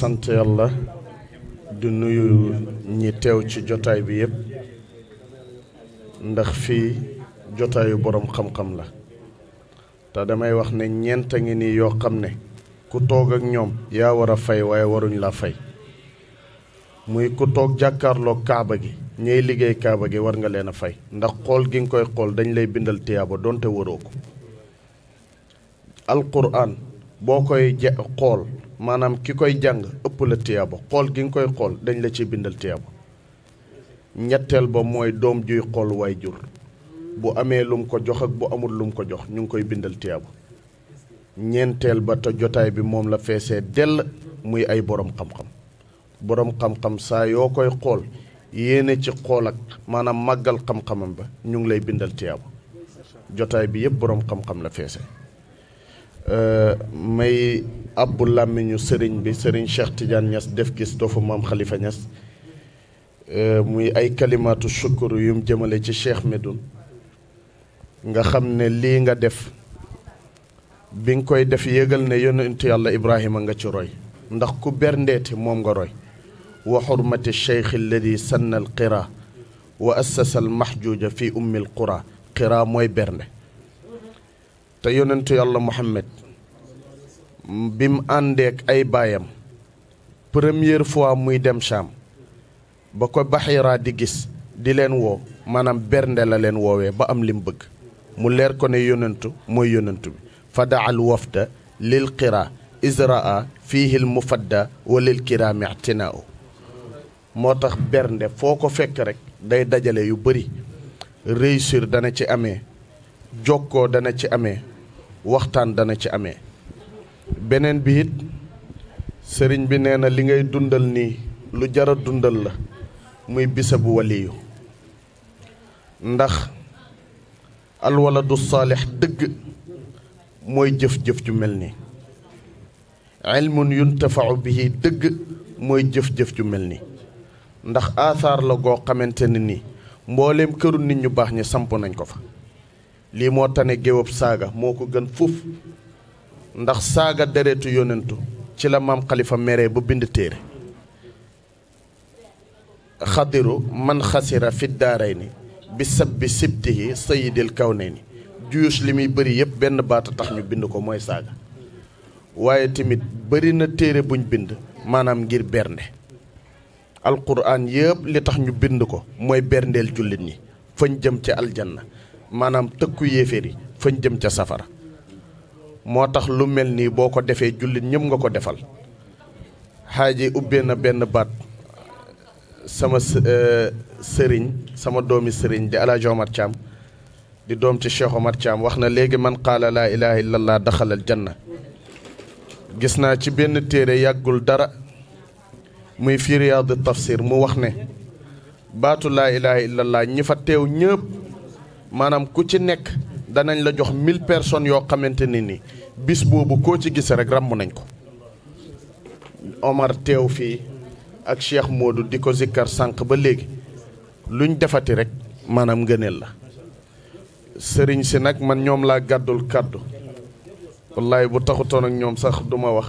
sant yàlla di nuyu ñi teew ci jotaay bi yépp ndax fii jotaayu boroom xam-xam la te damay wax ne ñeent ngi nii yoo xam ne ku toog ak ñoom yaa war a fay waaye waruñ la fay muy ku toog jàkkaarloog kaaba gi ñey liggéey kaaba gi war nga leen a fay ndax xool gi nga koy xool dañ lay bindal tiyaaba donte waroo ko alquran boo koy xool maanaam ki koy jàng ëpp la tiyaaba xool gi nga koy xool dañ la ci bindal tiyaaba ñetteel ba mooy doom juy xool waay jur bu amee lum ko jox ak bu amul lum ko jox ñu ngi koy bindal tiyaaba ñeenteel ba te jotaay bi moom la feesee dell muy ay borom xam-xam borom xam-xam saa yoo koy xool yéene ci xool ak maanaam màggal xam-xamam ba ñu ngi lay bindal tiyaaba jotaay bi yëpp borom xam-xam la feese may abbu làmmiñu sëriñ bi sëriñ Cheikh Tidiane Niass def gis doofu maam Khalifa Niass muy ay kalimaatu shukuru yum jëmale ci Cheikh Medoune nga xam ne lii nga def bi nga koy def yëgal ne yonentu yàlla Ibrahima nga ci roy ndax ku berndeeti moom nga roy wa xurmati cheikh alladi sanna al qira wa assasa al mahjuja fi ummi al qura qira mooy bernde te yonentu yàlla Muhammad bi mu àndeek ay baayam première fois muy dem Cham ba ko Baxira di gis di leen woo maanaam bernde la leen woowee ba am lim bëgg mu leer ko ne yonentu mooy yonentu bi fa daal wafda lil qira israa fiihi l mufadda wa lil kiraami i'tinaa'u moo tax bernde foo ko fekk rek day dajale yu bëri réussir dana ci amee jokkoo dana ci amee waxtaan dana ci amee beneen bi it sëriñ bi nee na li ngay dundal nii lu jara dundal la muy bisabu waliyu ndax alwaladu saalix dëgg mooy jëf-jëf ju mel nii ilmun yuntafau bihi dëgg mooy jëf-jëf ju mel nii ndax aasaar la goo xamante ne nii mbooleem këru nit ñu baax ñi samp nañ ko fa lii moo tane géwab saaga moo ko gën fuuf ndax saaga deretu yonentu ci la maam Khalifa meree ba bind téere xadiru man xasira fi daarayni bi sabbi sibtihi sayidil kawnayni juyus li muy bëri yëpp benn baata tax ñu bind ko mooy saaga waaye tamit bëri na téere buñ bind maanaam ngir bernde alquran yëpp li tax ñu bind ko mooy berndeel jullit ñi fañ jëm ca aljanna maanaam tëkku yéeféer yi fañ jëm ca safara moo tax lu mel nii boo ko defee jullit ñëpp nga ko defal xaaji ubbee na benn baat sama sëriñ sama doomi sëriñ di Alaaji Omar Thiam di doom ci Cheikh Omar Thiam wax na léegi man qaala laa ilaha illallah daxalal janna gis naa ci benn téere yàggul dara muy fi riyaadu tafsir mu wax ne baatu laa ilaha illallah ñi fa teew ñëpp maanaam ku ci nekk danañ la jox 1000 personnes yoo xamante ne ni bis boobu koo ci gis rek ràmm nañ ko Omar teew fii ak Cheikh Modou di ko zikkar sànq ba léegi luñ defati rek maanaam ngëneel la sëriñ si nag man ñoom laa gàddul kàddu wallaay bu taxutoon ak ñoom sax duma wax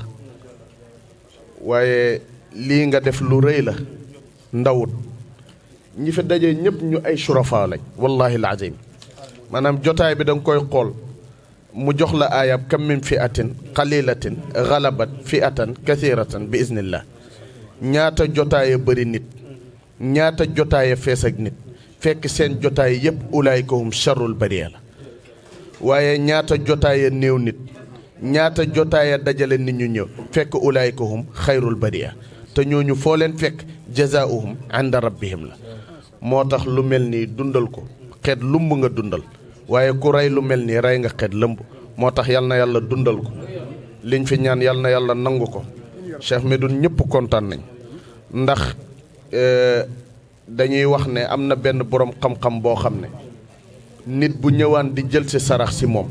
waaye lii nga def lu rëy la ndawut ñi fi daje ñëpp ñu ay surafa lañ wallahi alazim maanaam jotaay bi da nga koy xool mu jox la aayab kam min fi atin qalilatin galabat fi atan kathiratan bi iznillah ñaata jotaaya bëri nit ñaata jotaaya fees ak nit fekk seen jotaay yëpp ulaayka hum charrul bariya la waaye ñaata jotaaya néew nit ñaata jotaaya dajale nit ñu ñëw fekk ulaayka hum xayrul bariya te ñooñu foo leen fekk jazaauhum inda rabbihim la moo tax lu mel nii dundal ko xeet lumb nga dundal waaye ku rey lu mel nii rey nga xeet lëmb moo tax yal na yàlla dundal ko liñ fi ñaan yal na yàlla nangu ko Cheikh Medoune ñëpp kontaan nañ ndax dañuy wax ne am na benn boroom xam-xam boo xam ne nit bu ñëwaan di jël si sarax si moom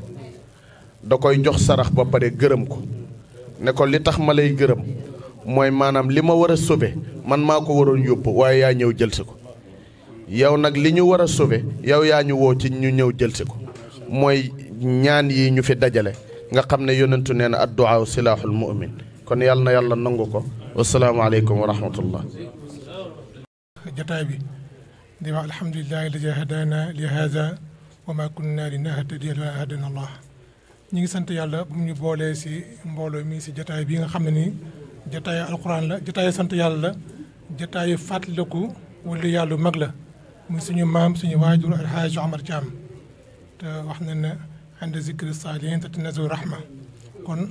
da koy jox sarax ba pare gërëm ko ne ko li tax ma lay gërëm mooy maanaam li ma war a sauver man maa ko waroon yóbbu waaye yaa ñëw jël si ko yow nag li ñu war a sauver yow yaa ñu woo ci ñu ñëw jël si ko mooy ñaan yi ñu fi dajale nga xam ne yonentu nee na addu'a silaaxul mu'min kon yàlla na yàlla nangu ko wasalaamaaleykum wa rahmatullah. jotaay bi di wax alhamdulillahi alladi hadana li hada wa ma kunna linahtadiya lawla an hadana allah. ñi ngi sant yàlla bu ñu boolee si mbooloo mi si jotaay bi nga xam ne nii jotaayu alquran la jotaayu sant yàlla la jotaayu fàttaliku wala yàlla mag la muy suñu maam suñu waajur alxaaji Omar Thiam te wax na ne inda zikri saalihin tatanazzalu rahma kon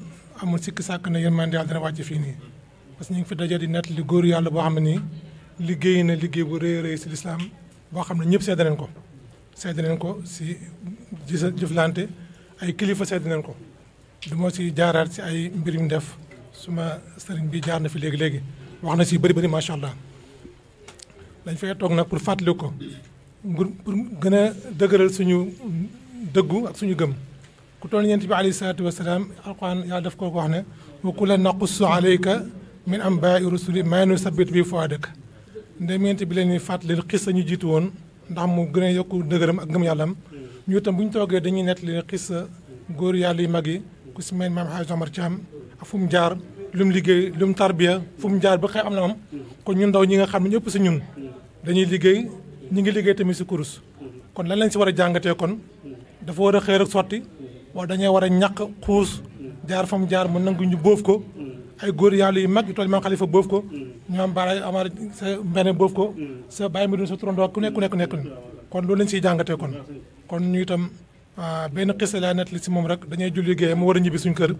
amul sikki sàkk na yërmande yàlla dana wàcc fii nii parce que ñu ngi fi daje di nett li góor yàlla boo xam ne nii liggéey na liggéey bu rëy rëy si lislaam boo xam ne ñëpp seede nañ ko si jëflante ay kilifa seede nañ ko du ma si jaaraat si ay mbir yu mu def suma sëriñ bi jaar na fi léegi wax na si bëri macha allah dañ fay toog nag pour fàttali ko pour gën a dëgëral suñu dëggu ak suñu gëm ku toll Yonent bi alayhi salaatu wa salaam alquran yàlla daf ko wax ne wa kullan naqussu alayka min anbaa'i rusuli maa nusabbitu bihi fu'aadak ndem Yonent bi leen di fàttali xis ñu jiitu woon ndax mu gën a yokku dëgëram ak ngëm yàllam ñu itam bu ñu toogee dañuy nettali xis góor yàlla yu mag yi ku si mel maam Hadj Omar Thiam ak fu mu jaar lu mu liggéey lu mu tarbiya fu mu jaar ba xëy am na am kon ñun ndaw ñi nga xam ne ñëpp si ñun dañuy liggéey ñi ngi liggéey tamit si kurus kon lan lañ si war a jàngatee kon dafa war a xëy rek sotti wala dañuy war a ñàq xuus jaar fa mu jaar mu nangu ñu boof ko ay góor yàlla yu mag yu toll maam Xalifa boof ko ñoom Baara Amar sa mbene boof ko sa bàyyi mi dun sa turandoo ku nekk kon loolu lañ siy jàngatee kon ñu itam benn xisa laa net li si moom rek dañuy julli géeye mu war a ñibbi suñu kër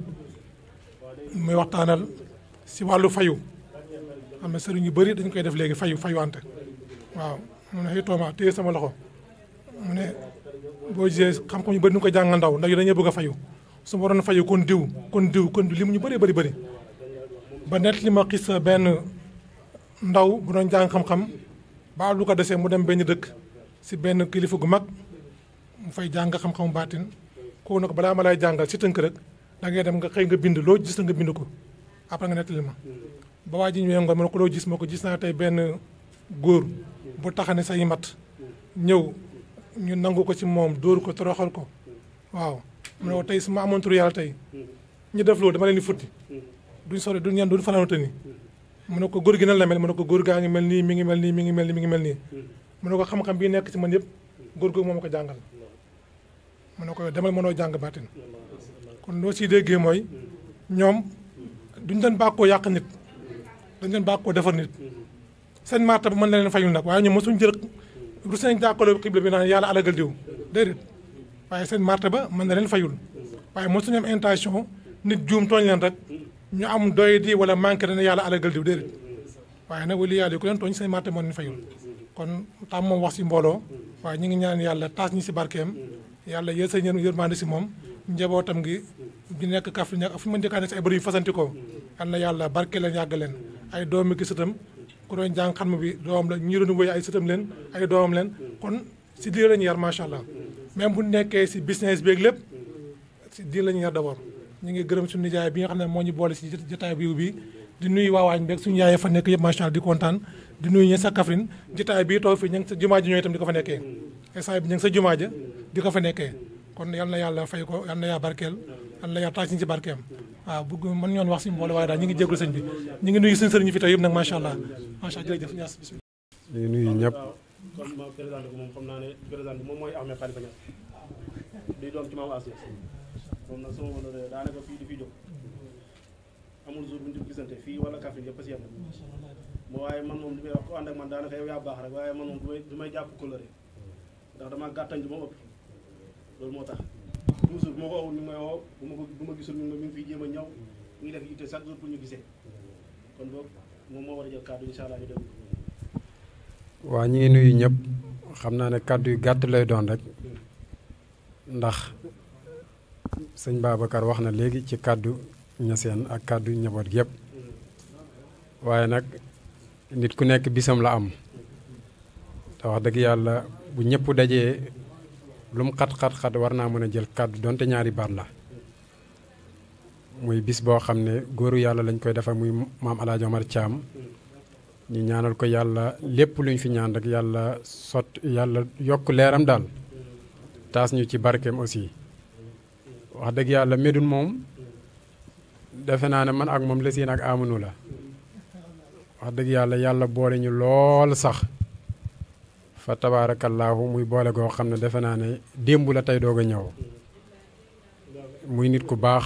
muy waxtaanal si wàllu fayu xam ne sëriñ yu bëri dañ koy def léegi fayuwante waaw mu ne xëy tooma téye sama loxo mu ne boo gisee xam-xam yu bëri ñu ko jàng ndaw yi dañuy bëgg a fayu su ma waroon fayu kon diw li mu ñu bëree bëri ba net li ma xis benn ndaw bu doon jàng xam-xam ba lu ko desee mu dem benn dëkk si benn kilifa gu mag mu fay jàng xam-xamu baatin kooku nag balaa ma lay jàngal si tënk rek da ngay dem nga xëy nga bind loo gis nga bind ko après nga nettali ma ba waa ji ñëwee ngoon ma ne ko loo gis ma ko gis naa tey benn góor bu taxane say mat ñëw ñu nangu ko ci moom dóor ko toroxal ko waaw mu ne ko tey su ma amoon tur yàlla tey ñu def loolu dama leen di futti duñ sori duñ ñan duñ fanaanute ni mu ne ko góor gi nan la mel mu ne ko góor gaa ngi mel nii mi ngi mel nii mu ne ko xam-xam bii nekk ci man yëpp góor googu moo ma ko jàngal mu ne ko demal mënoo jàng baatin kon loo siy déggee mooy ñoom duñ leen bàkkoo yàq nit dañ leen bàkkoo defar nit seen martaba mën na leen fayul nag waaye ñoom mosuñ jël rus nañ jàkkaloo xibla bi naan yàlla alagal diw déedéet waaye seen martaba mën na leen fayul waaye mosuñu am intention nit juum tooñ leen rek ñu am doy di wala manqué dana yàlla alagal diw déedéet waaye nag wali yàlla yi ku leen tooñ seen martaba moo leen fayul kon tam moom wax si mbooloo waaye ñu ngi ñaan yàlla taas ñi si barkeem yàlla yéen sa yërmande si moom njabootam gi di nekk kaf nekk fu ma njëkkaa ne si ay bëri yu fasantikoo yal na yàlla barke leen yàgg leen ay doomi ki sëtam ku doon jàng xam bi doom la ñi doon wéy ay sëtam leen ay doomam leen kon si diir la ñu yar macha allah même bu nekkee si business beeg lépp si diir la ñu yar d'abord ñu ngi gërëm suñu nijaay bi nga xam ne moo ñu boole si jotaay bi di nuyu waawaañ beeg suñu yaay fa nekk yëpp macha allah di kontaan di nuyu ñe sa Kaffrine jotaay bii toog fii ña ngi sa jumaa ji ñooy itam di ko fa nekkee instant bi ña ngi sa jumaa ja di ko fa nekkee kon yal na yàlla fay ko yal na yàlla barkeel yal na yàlla tax ñu ci barkeem waaw bëgg mën ñoon wax si mbooloo waaye daal ñu ngi jégalu sëñ bi ñu ngi nuyu suñu sëriñ ñi fi tey yëpp nag macha allah jërëjëf Niass bismillah ñu ngi nuyu ñëpp kon ma présenté ko moom xam naa ne présenté bi moom mooy Ahmed Khalifa Niass di doom ci maam Asia moom nag sama wala daanaka fii di fi jóg amul jour bu ñu gisante fii wala Kaffrine yëpp a si yem moo waaye man moom li may wax ko ànd ak man daanaka yow yaa baax rek waaye man moom du may jàpp coloré ndax damaa gàttañ bi moom ëpp loolu moo tax toujours bu ma ko wowul mi ngi may woo bu ma gisul mi ngi fi jéem a ñëw mi ngi def yitte chaque jour pour ñu gisee kon boog moom moo war a jël kàddu incha allah ñu déglu waa ñi ngi nuyu ñëpp xam naa ne kàddu yu gàtt lay doon rek ndax sëñ Babacar wax na léegi ci kàddu ñaseen ak kàddu njaboot gi yëpp waaye nag nit ku nekk bisam la am te wax dëgg yàlla bu ñëpp dajee lu mu xat-xat-xat war naa mën a jël kàddu donte ñaari baat la muy bis boo xam ne góoru yàlla lañ koy defar muy maam El Hadj Omar Thiam ñu ñaanal ko yàlla lépp luñ fi ñaan rek yàlla yàlla yokk leeram daal taas ñu ci barkeem aussi wax dëgg yàlla Médoune moom defe naa ne man ak moom la siin ak amunu la wax dëgg yàlla boole ñu lool sax fa tabaarakallaahu muy boole goo xam ne defe naa ne démb la tey doog a ñëw muy nit ku baax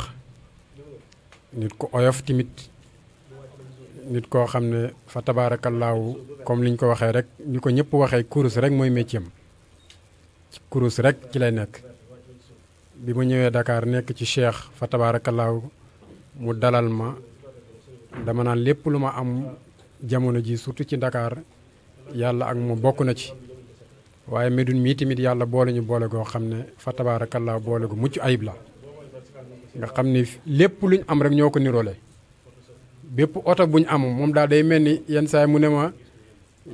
nit ku oyof timit nit koo xam ne fa tabaarakallaahu comme liñ ko waxee rek ñu ko ñëpp waxee kurus rek mooy métier am kurus rek ci lay nekk bi ma ñëwee Dakar nekk ci Cheikh fa tabaarakallaahu mu dalal ma dama naan lépp lu ma am jamono ji surtout ci Dakar yàlla ak mu bokk na ci waaye Médoune mii tamit yàlla boole ñu boole goo xam ne fa tabaarakallaahu boole gu mucc ayib la nga xam ni lépp luñ am rek ñoo ko niroole bépp oto buñ am moom daal day mel ni yenn saay mu ne ma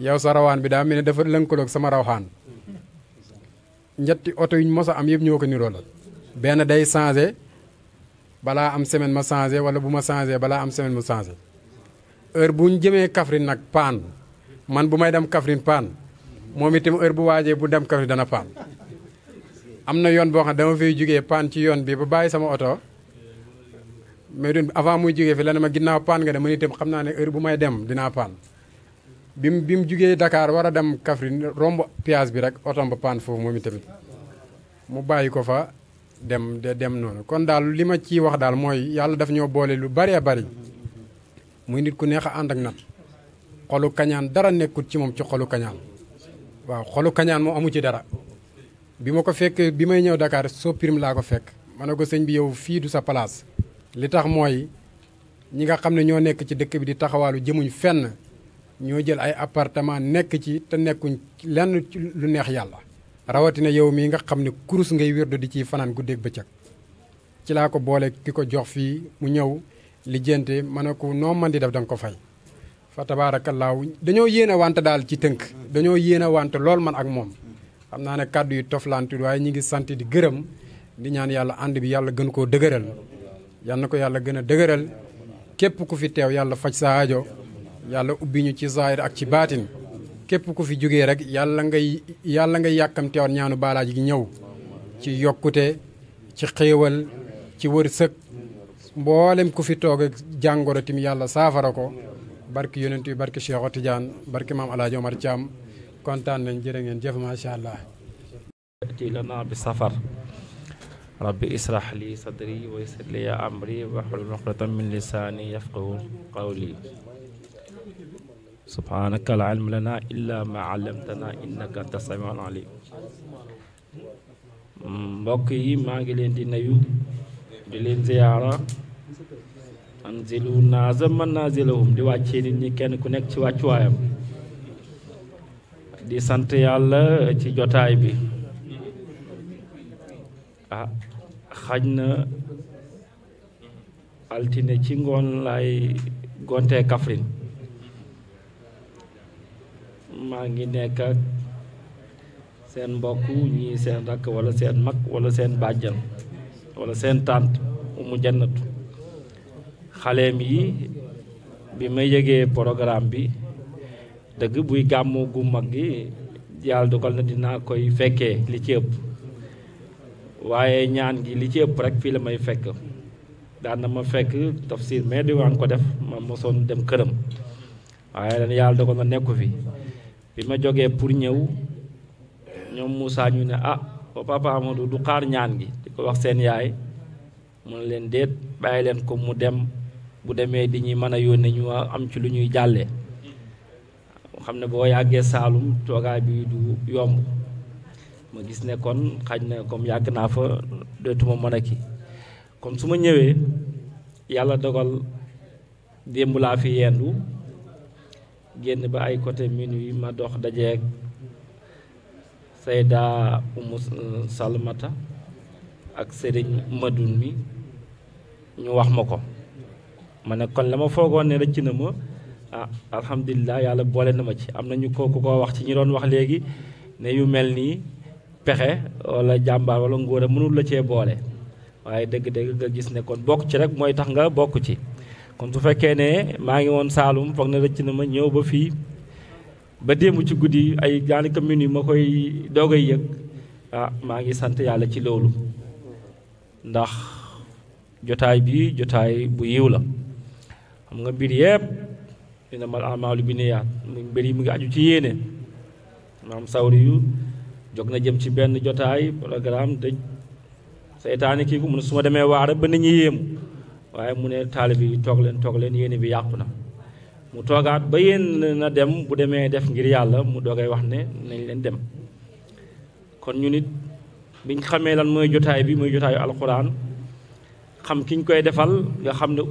yow sa rawaan bi daa mel ni dafa lënkaloog sama rawxaan ñetti oto yuñ mos a am yëpp ñoo ko niroole benn day changé balaa am semaine ma changé wala bu ma changé balaa am semaine mu changé heure bu ñu jëmee Kaffrine nag paan man bu may dem Kaffrine paan moom itam heure bu waajee bu dem Kaffrine dana paan am na yoon boo xam ne dama fay jógee paan ci yoon bi ba bàyyi sama oto Médoune avant muy jógee fi la ne ma ginnaaw paan nga dem man itam xam naa ne heure bu may dem dinaa paan bi mu jógee Dakar war a dem Kaffrine romb péage bi rek otom ba paan foofu moom itamit mu bàyyi ko fa dem noonu kon daal li ma ciy wax daal mooy yàlla daf ñoo boole lu bëree bëri muy nit ku neex a ànd ak nat xolu kañaan dara nekkut ci moom ci xolu kañaan waaw xolu kañaan moom amu ci dara bi ma ko fekk bi may ñëw Dakar soo prime laa ko fekk ma ne ko sëñ bi yow fii du sa place li tax mooy ñi nga xam ne ñoo nekk ci dëkk bi di taxawaalu jëmuñ fenn ñoo jël ay appartement nekk ci te nekkuñ lenn lu neex yàlla rawatina yow mii nga xam ne kurus ngay wérdo di ciy fanaan guddeeg bëccëg ci laa ko boole ki ko jox fii mu ñëw lijjante ma ne ko noo man di def da nga ko fay fa tabaarakallaahu dañoo yéene wante daal ci tënk dañoo yéene wante lool man ak moom xam naa ne kàddu yi toflantu waaye ñi ngi sant di gërëm di ñaan yàlla ànd bi yàlla gën koo dëgëral yal na ko yàlla gën a dëgëral képp ku fi teew yàlla faj sa aajo yàlla ubbi ñu ci zaahir ak ci baatin képp ku fi jógee rek yàlla ngay yàkkam teewoon ñaanu baalaaji gi ñëw ci yokkute ci xéewal ci wërsëg mboolem ku fi toog ak jàngoro tim yàlla saafara ko barki yonent yi barki Cheikh Tidiane barki maam Alaaji Omar Thiam kontaan nañ jërë ngeen jëf macha allah. ati lana bi safar rabbi israh li sadri wa yassir li amri wahlul uqdatan min lisani yafqahu qawli subhanaka la ilma lana illa ma allamtana innaka anta samiul alim. mbokk yi maa ngi leen di nuyu di leen ziyaara anzilu naasa manazilahum di wàccee nit ñi kenn ku nekk ci wàccuwaayam di sant yàlla ci jotaay bi xaj na altine ci ngoon lay gontee Kaffrine maa ngi nekk ak seen mbokk ñii seen rakk wala seen mag wala seen bàjjan wala seen tànt Umu Jannatu xaleem yi bi ma yëgee programme bi dëgg buy gàmmu gu mag gi yàlla dogal na dinaa koy fekkee li ci ëpp waaye ñaan gi li ci ëpp rek fii la may fekk daan na ma fekk tafsir mais di waan ko def ma mosoon dem këram waaye leen yàlla dogal na nekku fi bi ma jógee pour ñëw ñoom Moussa ñu ne papa Amadou du xaar ñaan gi di ko wax seen yaay mu ne leen déet bàyyi leen ko mu dem bu demee di ñuy mën a yónnee ñu am ci lu ñuy jàllee xam ne boo yàggee Saalum toogaay bi du yomb ma gis ne kon xaj na comme yàgg naa fa dootuma mën a kii kon su ma ñëwee yàlla dogal démb laa fi yendu génn ba ay côté minuit ma dox dajeeg Sayda Umu Salmata ak Serigne Madoune mi ñu wax ma ko ma ne kon la ma foogoon ne rëcc na ma alhamdulilah yàlla boole na ma ci am na ñu ko wax ci ñi doon wax léegi ne yu mel nii pexe wala jàmbaar wala ngóor a mënul la cee boole waaye dëgg-dëgg nga gis ne kon bokk ci rek mooy tax nga bokk ci kon su fekkee ne maa ngi woon Saalum foog na rëcc na ma ñëw ba fii ba démb ci guddi ay daanaka minuit ma koy doogay yëg maa ngi sant yàlla ci loolu ndax jotaay bi jotaay bu yiw la xam nga mbir yëpp dina mal amaalu bi niyaat mbir yi mu ngi aju ci yéene maam sawri yu jóg na jëm ci benn jotaay programme dëj seytaane kii ko mu ne su ma demee waare ba nit ñi yéemu waaye mu ne taalibe yi toog leen yéene bi yàqu na mu toogaat ba yéen na dem bu demee def ngir yàlla mu doogay wax ne nañ leen dem kon ñu nit biñ xamee lan mooy jotaay bi mooy jotaayu alxuraan xam ki ñu koy defal nga xam ne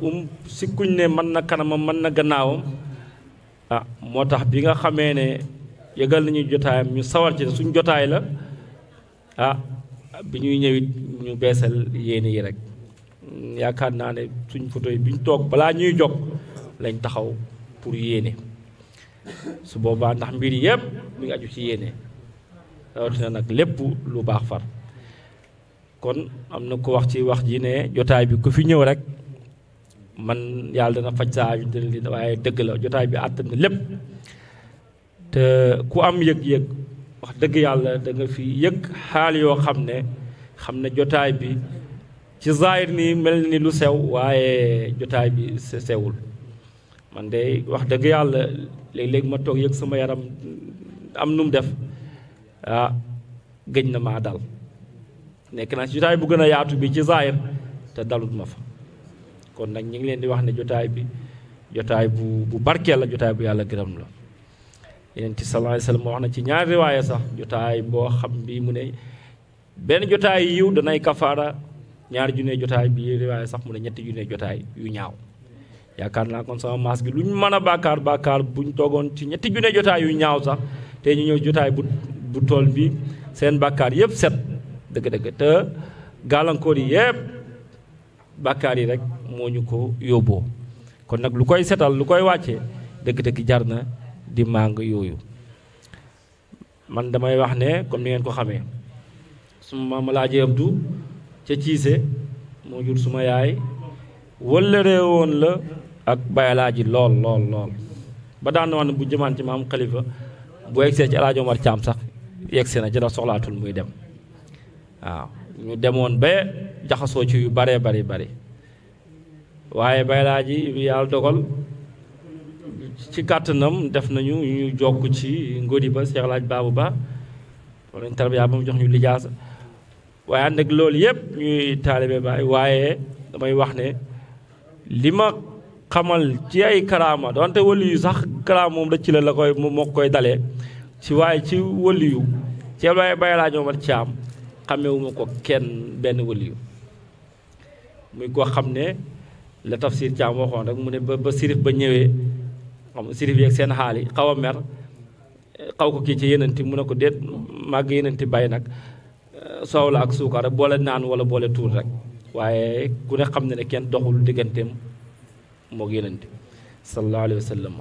sikkuñ ne mën na kanamam mën na gannaawam moo tax bi nga xamee ne yëgal nañu jotaayam ñu sawar ci suñ jotaay la bi ñuy ñëwit ñu beesal yéene yi rek yaakaar naa ne suñ photo yi bi ñu toog balaa ñuy jog lañ taxaw pour yéene su boobaa ndax mbir yëpp mi ngi aju ci yéene rawatina nag lépp lu baax far kon am na ko wax ci wax ji ne jotaay bi ku fi ñëw rek man yàlla dana faj saa yu dina waaye dëgg la jotaay bi àttan na lépp te ku am yëg-yëg wax dëgg yàlla da nga fi yëg xaal yoo xam ne jotaay bi ci zaahir ni mel ni lu sew waaye jotaay bi sewul man de wax dëgg yàlla léeg-léeg ma toog yëg sama yaram am nu mu def gëj na maa dal nekk naa ci jotaay bu gën a yaatu bi ci zaahir te dalut ma fa kon nag ñu ngi leen di wax ne jotaay bi jotaay bu barkeel la jotaay bu yàlla gërëm la Yonent bi sallallahu alayhi wa sallam wax na ci ñaari riwaaya sax jotaay boo xam bi mu ne benn jotaay yiw danay kafaara ñaari junne jotaay bi riwaaya sax mu ne ñetti junne jotaay yu ñaaw yaakaar naa kon sama maas gi lu ñu mën a bàkkaar buñ toogoon ci ñetti junne jotaay yu ñaaw sax te ñu ñëw jotaay bu tool bi seen bàkkaar yëpp set dëgg-dëgg te gàllankoor yi yëpp bàkkaar yi rek moo ñu ko yóbboo kon nag lu koy setal lu koy wàccee dëgg-dëgg jar na di màng yooyu man damay wax ne comme ni ngeen ko xamee suma maam Alaaji Abdu ca Ciise moo jur suma yaay wëllëree woon la ak Baay Alaaji lool ba daan na wax ne bu jëmaan ci maam Xalifa bu egsee ci Alaaji Omar Caam sax yegsi na ci la soxlaatul muy dem waaw ñu demoon ba jaxasoo ci yu bare bari waaye Baay Alaaji yàlla dogal ci kàttanam def nañu ñu jokk ci ngóodi ba Cheikh Laaj Baabu Ba wala ñu tarbiya ba mu jox ñu lijaasa waaye ànd ak loolu yëpp ñuy taalibe Baay waaye damay wax ne li ma xamal ci ay karaama donte wali yu sax karaama moom rëcc la koy moo koy dalee ci waaye ci wali yu ci waaye Baay Alaaji Omar Caam xamewuma ko kenn benn wali yu muy koo xam ne la Tafsir Caam waxoon rek mu ne ba sirif ba ñëwee xam sirif yeeg seen xaali xaw a mer xaw ko kii ci yenanti mu ne ko déet màgg yenanti bàyyi nag soow la ak suukar rek boole naan wala boole tuur rek waaye ku ne xam ne kenn doxul digganteem moog yenanti sallallahu alayhi wa sallam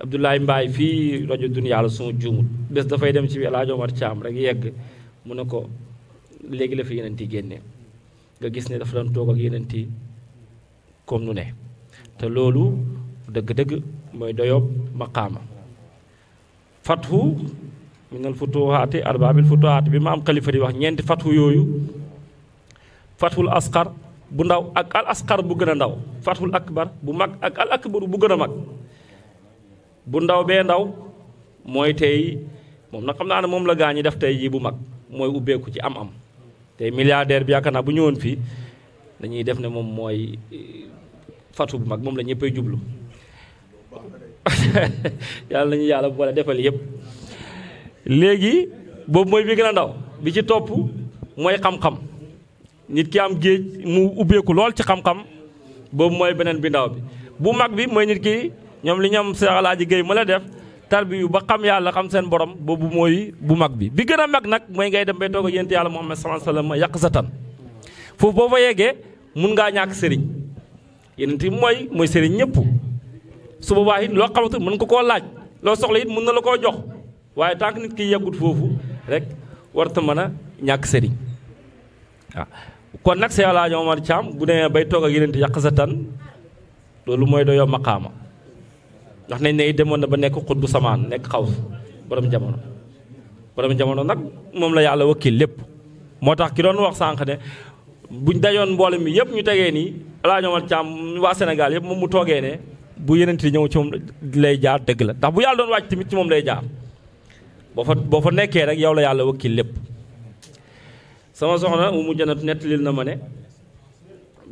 Abdoulaye Mbaye fii rajo Dunya la suma juumut bés dafay dem ci El Hadj Omar Thiam rek yegg mu ne ko léegi la fi yenanti génne nga gis ne dafa doon toog ak yenanti comme nu ne te loolu dëgg-dëgg mooy doyoob maqaama fathu minal futuhaati arbaabil futuhaati bi ma am xalifa di wax ñeenti fathu yooyu fathul asqar bu ndaw ak al asqar bu gën a ndaw fathul akbar bu mag ak al akbar bu gën a mag bu ndaw bee ndaw mooy tey moom nag xam naa ne moom la gaa ñi def tey jii bu mag mooy ubbeeku ci am-am tey milliardaire bi yaakaar naa bu ñëwoon fii dañuy def ne moom mooy fatu bu mag moom la ñëppay jublu yàlla nañu yàlla boole defal yëpp léegi boobu mooy bi gën a ndaw bi ci topp mooy xam-xam nit ki am géej mu ubbeeku lool ci xam-xam boobu mooy beneen bi ndaw bi bu mag bi mooy nit ki ñoom li ñoom Seex Alaaji Géey ma la def tarbiyu ba xam yàlla xam seen borom boobu mooy bu mag bi gën a mag nag mooy ngay dem bay toog ak yént yàlla Muhammad sallallahu alayhi wa sallam yàq sa tan foofu boo fa yeggee mun ngaa ñàkk sëriñ yeneen mooy sëriñ ñëpp su boobaa it loo xamante mën nga koo laaj loo soxla it mën na la koo jox waaye tant que nit ki yeggut foofu rek warta mën a ñàkk sëriñ waaw kon nag Seex Alaaji Omar Caam bu demee bay toog ak yeneen yàq sa tan loolu mooy doyoo maqaama ndax nañ ne demoon na ba nekk xut bu samaan nekk xaw borom jamono nag moom la yàlla wakkil lépp moo tax ki doon wax sànq ne buñ dajoon mboole mi yëpp ñu tegee nii alaa ñoomal càmm waa Sénégal yëpp moom mu toogee ne bu yenent yi ñëw ci moom lay jaar dëgg la ndax bu yàlla doon wàcc tamit ci moom lay jaar boo fa nekkee rek yow la yàlla wakkil lépp. sama soxna mu mujjanatu nettalil na ma ne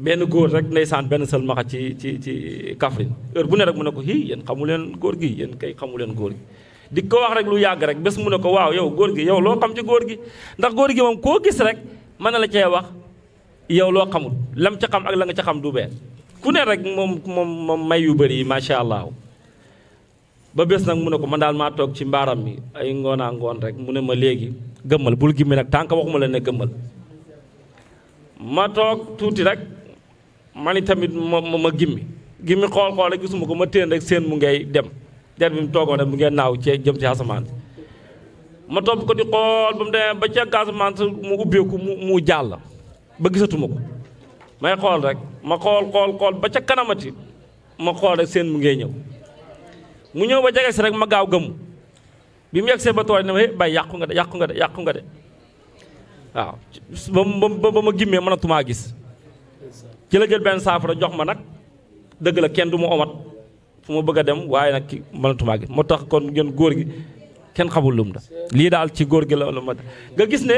benn góor rek ndeysaan benn sël maxa ci Kaffrine heure bu ne rek mu ne ko yéen xamu leen góor gi yéen kay xamu leen góor gi di ko wax rek lu yàgg rek bés mu ne ko waaw yow góor gi yow loo xam ci góor gi ndax góor gi moom koo gis rek mën na la cee wax yow loo xamul lam ca xam ak la nga ca xam du benn ku ne rek moom may yu bëri yi macha allah. ba bés nag mu ne ko man daal maa toog ci mbaaram mi ay ngoonaa ngoon rek mu ne ma léegi gëmmal bul gimmi nag tànk waxuma la ne gëmmal ma toog tuuti rek ma ni tamit ma gimmi xool rek gisuma ko ma téen rek seen mu ngay dem der bi mu toogoon rek mu ngeen naaw ci jëm ci asamaan ma topp ko di xool ba mu demee ba ca asamaan mu ubbeeku mu jàll ba gisatuma ko may xool rek ma xool ba ca kanamati ma xool rek seen mu ngay ñëw mu ñëw ba jege si rek ma gaaw gëmu bi mu yegsee ba tool ne ma bay yàqu nga de waaw ba ma gimmee mënatumaa gis ci la jël benn saafara jox ma nag dëgg la kenn du ma omat fu ma bëgg a dem waaye nag ki mënatumaa gis moo tax kon ngeen góor gi kenn xamul lum da lii daal ci góor gi la ma nga gis ne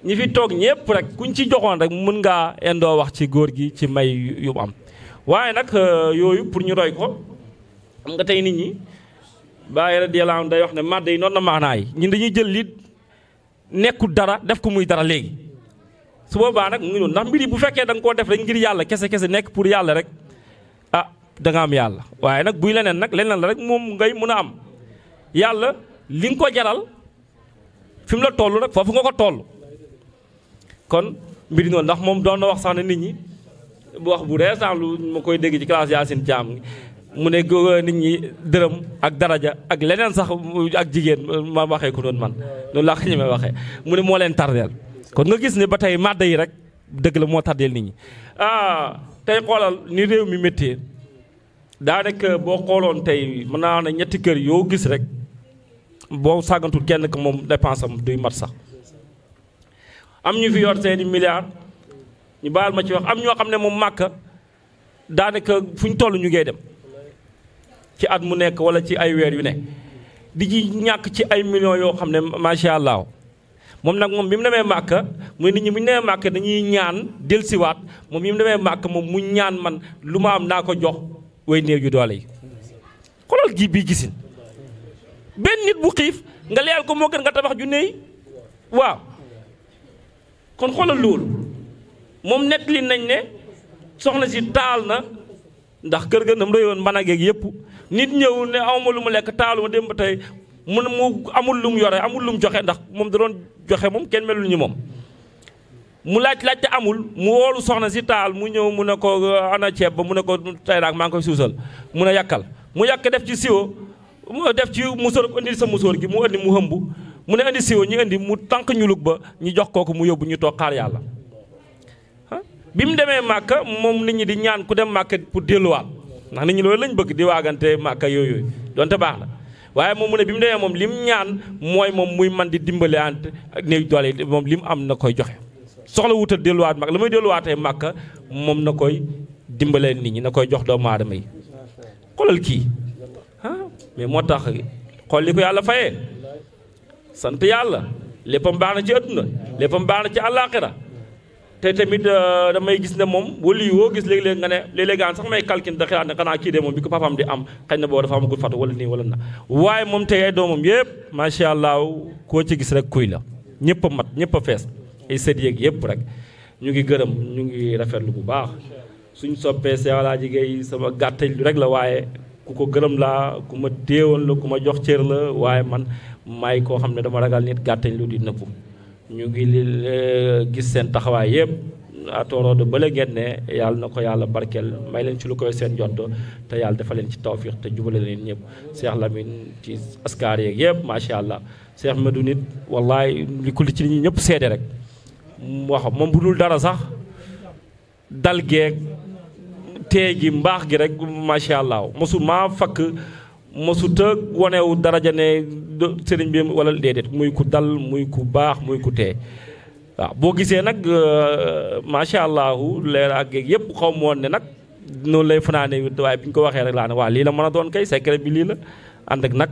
ñi fi toog ñëpp rek kuñ ci joxoon rek mën ngaa indoo wax ci góor gi ci may yu am waaye nag yooyu pour ñu roy ko xam nga tey nit ñi Baay radiyallaahu anhu day wax ne màdd yi noonu na maanaa yi ñun dañuy jël li nekkul dara def ko muy dara léegi su boobaa nag mu ngi noonu ndax mbir yi bu fekkee da nga koo def rek ngir yàlla kese nekk pour yàlla rek ah da nga am yàlla waaye nag buy leneen nag leneen la rek moom ngay mën a am yàlla li nga ko jaral fi mu la toll rek foofu nga ko toll kon mbir noonu ndax moom doon na wax sax ne nit ñi bu wax bu reesaan lu ma koy dégg ci classe Yaasin Caam mu ne nit ñi dërëm ak daraja ak leneen sax ak jigéen ma waxee ko noonu man loolu laa ko ñemee waxee mu ne moo leen tardeel kon nga gis ne ba tey màdda yi rek dëgg la moo tardeel nit ñi tey xoolal ni réew mi méttee daanaka boo xooloon tey mën naa ne ñetti kër yoo gis rek boo sàggantul kenn ko moom dépense am duy mat sax am ñu fi yor seeni milliards ñu baal ma ci wax am ñoo xam ne moom màkka daanaka fu ñu toll ñu ngay dem ci at mu nekk wala ci ay weer yu ne di ci ñàkk ci ay millions yoo xam ne macha allah moom nag moom bi mu demee màkka muy nit ñi bu ñu demee màkka dañuy ñaan dellusiwaat moom bi mu demee màkka moom mu ñaan man lu ma am naa ko jox way néew ju doole yi xoolal gi bii gisin benn nit bu xiif nga leyal ko moo gën nga tabax ju néey waaw kon xoolal loolu moom nett li nañ ne soxna si taal na ndax kër ga nam réyoon mën a geeg yëpp nit ñëw ne awma lu mu lekk taalu ma dem ba tey mu amul lu mu yore amul lu mu joxe ndax moom da doon joxe moom kenn melul ñi moom mu laajte amul mu woolu soxna si taal mu ñëw mu ne ko ana ceeb ba mu ne ko tey daal maa ngi koy suusal mu ne yàkkal mu yàkk def ci siwo mu def ci musóor ko indi sa musóor gi mu indi mu hëmb mu ne indi siwo ñu indi mu tànk ñulug ba ñu jox kooku mu yóbbu ñu toog xaar yàlla bi mu demee màkka moom nit ñi di ñaan ku dem màkka pour delluwaat ndax nit ñi loolu lañ bëgg di waagante màkka yooyu donte baax na waaye moom mu ne bi mu demee moom li mu ñaan mooy moom muy man di dimbale ante ak néew doole yi moom li mu am na koy joxe soxla wutal delluwaat màkk la muy delluwaatee màkka moom na koy dimbalee nit ñi na koy jox doomu aadama yi xoolal kii mais moo tax xool li ko yàlla fayee sant yàlla léppam baax na ci adduna léppam baax na ci àllaaxira te tamit damay gis ne moom wali woo gis léeg-léeg nga ne léeg-léeg gaan sax may calcul da xalaat ne xanaa kii de moom bi ko papaam di am xëy na boo dafa amagul fatu wala nii wala na waaye moom tey ay doomam yëpp macha allah koo ci gis rek kuy la ñëpp a mat ñëpp a fees ay sët yeeg yëpp rek ñu ngi gërëm ñu ngi rafetlu bu baax suñ soppee Seex Alaaji Gay sama gàttañ lu rek la waaye ku ko gërëm laa ku ma téewoon la ku ma jox cër la waaye man maay koo xam ne dama ragal nit gàttañ lu di nëbbu ñu ngi gis seen taxawaay yëpp atooroo de bala ngeen ne yàlla na ko yàlla barkeel may leen ci lu koy seen jot te yàlla dafa leen ci tawfiq te jubale leen ñëpp Cheikh Lamine ci askar yeeg yëpp macha allah Cheikh Medou nit wallaay li ko li ci ñi ñëpp seede rek wax moom bu dul dara sax dal geeg tee gi mbaax gi rek macha allah mosu maa fakk mosu tëg wanewu daraja ne sëriñ bi wala déedéet muy ku dal muy ku baax muy ku tee waaw boo gisee nag macha allah leer ak yëpp xaw ma woon ne nag noonu lay fanaane waaye bi ñu ko waxee rek laa ne waaw lii la mën a doon kay secret bi lii la ànd ak nag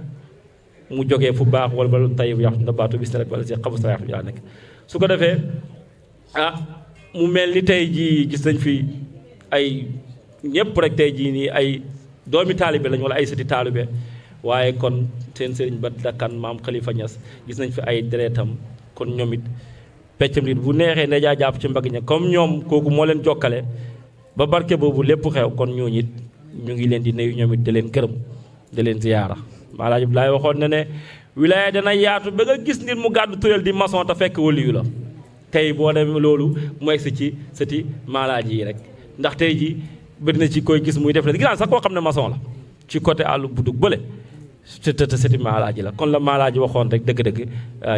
mu jógee fu baax wala ba tey yaxtu nda baatu bis rek wala si xabu sa yaxtu yaa nekk su ko defee mu mel ni tey jii gis nañ fi ay ñëpp rek tey jii nii ay doomi taalibe lañ wala ay sëti taalibe waaye kon seen sëriñ ba dakkan maam Khalifa Niass gis nañ fi ay deretam kon ñoom it peccam rit bu neexee ne jaa jàpp ci mbagg ña comme ñoom kooku moo leen jokkale ba barke boobu lépp xew kon ñooñu it ñu ngi leen di nuyu ñoom it da leen gërëm da leen ziyaara Maalaaji Abdoulaye waxoon na ne wilaaya dana yaatu ba nga gis nit mu gàddu tuyal di maçon te fekk waliyu la tey boo demee loolu mu egsi ci sëti Maalaaji yi rek ndax tey ji bëri na ci koy gis muy def la ginaan sax koo xam ne maçon la ci côté àllu budug bële te sëti Maalaaji la kon la Maalaaji waxoon rek dëgg-dëgg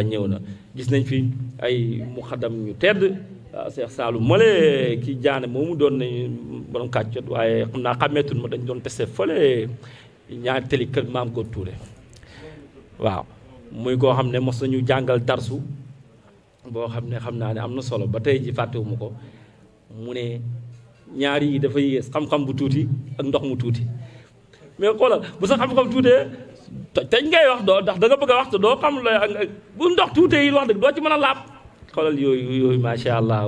ñëw na gis nañ fi ay muxaddam ñu tedd Cheikh Saalum male ki jaane moomu doon nañ borom kàccot waaye xam naa xàmmeetul ma dañ doon testé fële ñaari tëli kër maam Góor Tuure waaw muy koo xam ne mos nañu jàngal darsu boo xam ne xam naa ne am na solo ba tey ji fàttewuma ko mu ne ñaari yi dafa yées xam-xam bu tuuti ak ndox mu tuuti mais xoolal bu sa xam-xam tuutee teñ ngay wax doo ndax da nga bëgg a wax te doo xam la bu ndox tuutee yi wax dëgg doo ci mën a laab xoolal yooyu macha allah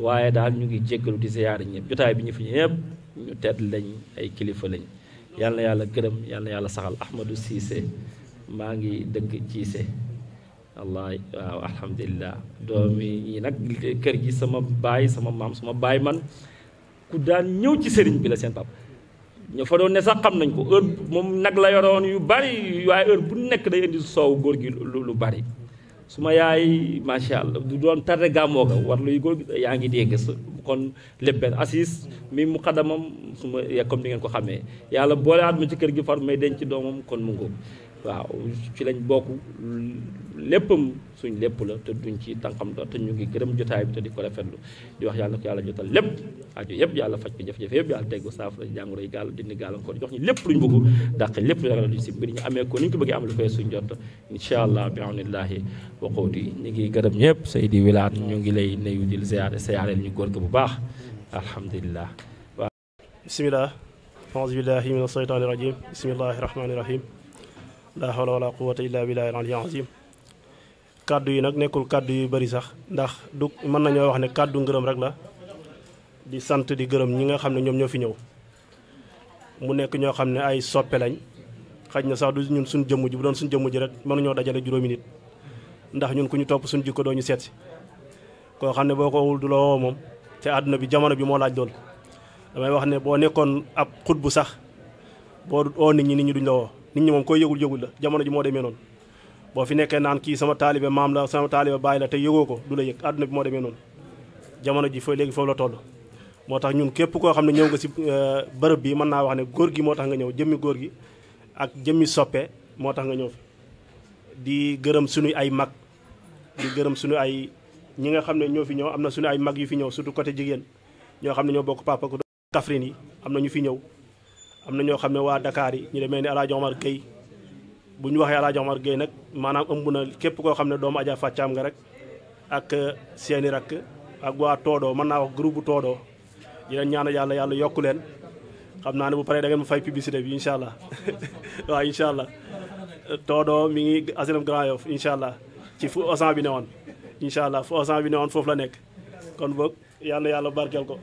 waaye daal ñu ngi jéggalu di ziyaare ñëpp jotaay bi ñu fi ñëpp ñu tedd lañ ay kilifa lañ yal na yàlla gërëm yal na yàlla saxal Ahmadou Cissé maa ngi dëkk Cissé wallaay waaw alhamdulilah doomi yi nag kër gi sama baay sama maam sama baay man ku daan ñëw ci sëriñ bi la seen pap ñu fa doon ne sax xam nañ ko heure moom nag la yoroon yu bari waaye heure bu nekk day indi soow góor gi lu bari su ma yaay macha allah du doon tarde gàmmoo ga war luy góor gi yaa ngi dégg kon lépp benn assis mi mu xadamam su ma comme ni ngeen ko xamee yàlla boole at ma ci kër gi far may denc doomam kon mu ngóob waaw ci lañ bokk léppam suñ lépp la te duñ ci tànqam do te ñu ngi gërëm jotaay bi te di ko rafetlu di wax yàlla na ko yàlla jotal lépp aju yëpp yàlla faj ko jafe-jafe yëpp yàlla teggu saafara jàngoro yi gàll dindi gàllankoor jox ñu lépp luñ bëgg dàq lépp lu ragal si mbir ñu amee ko ni ñu ko bëggee am lu koy suñ jot incha allah bi awnillahi wa qawdi ñu ngi gërëm ñëpp Seydi Wilane ñu ngi lay nuyu di ziyaare ñu góor ko bu baax alhamdulilah waaw bismillah aouzu billahi min asheytaani rajim bismillahi rahmaani rahim la hawla wala quwwata illa billahi al-aliyyil azim kàddu yi nag nekkul kàddu yu bari sax ndax du mën nañoo wax ne kàddu ngërëm rek la di sant di gërëm ñi nga xam ne ñoom ñoo fi ñëw mu nekk ñoo xam ne ay soppe lañ xaj na sax du ñun suñ jëmm ji bu doon suñ jëmm ji rek mënuñoo dajale juróomi nit ndax ñun ku ñu topp suñ jikko doo ñu seet si koo xam ne boo ko wul du la woo moom te àdduna bi jamono bi moo laaj lool damay wax ne boo nekkoon ab xut bu sax boo oo nit ñi duñ la woo nit ñi moom koy yëgul la jamono ji moo demee noonu boo fi nekkee naan kii sama taalibe maam la sama taalibe baay la te yëgoo ko du la yëg àdduna bi moo demee noonu jamono ji léegi foofu la toll moo tax ñun képp koo xam ne ñëw nga si bërëb bi mën naa wax ne góor gi moo tax nga ñëw jëmmi góor gi ak jëmmi soppe moo tax nga ñëw fi di gërëm suñu ay mag di gërëm suñu ay ñi nga xam ne ñoo fi ñëw am na suñu ay mag yu fi ñëw surtout côté jigéen ñoo xam ne ñoo bokk papa ko Kaffrine yi am na ñu fi ñëw am na ñoo xam ne waa Dakar yi ñu demee ni El Hadj Omar Gueye bu ñu waxee El Hadj Omar Gueye nag maanaam ëmb na képp koo xam ne doomu Adja Fàccaam nga rek ak seeni rakk ak waa Toodoo mën naa wax groupe bu Toodoo di leen ñaanal yàlla yokku leen xam naa ne bu paree da ngeen ma fay publicité bi incha allah waaw incha allah Toodoo mi ngi asilem Grand Yoff incha allah ci fu osan bi ne woon incha allah fu osan bi ne woon foofu la nekk kon boog yàlla barkeel ko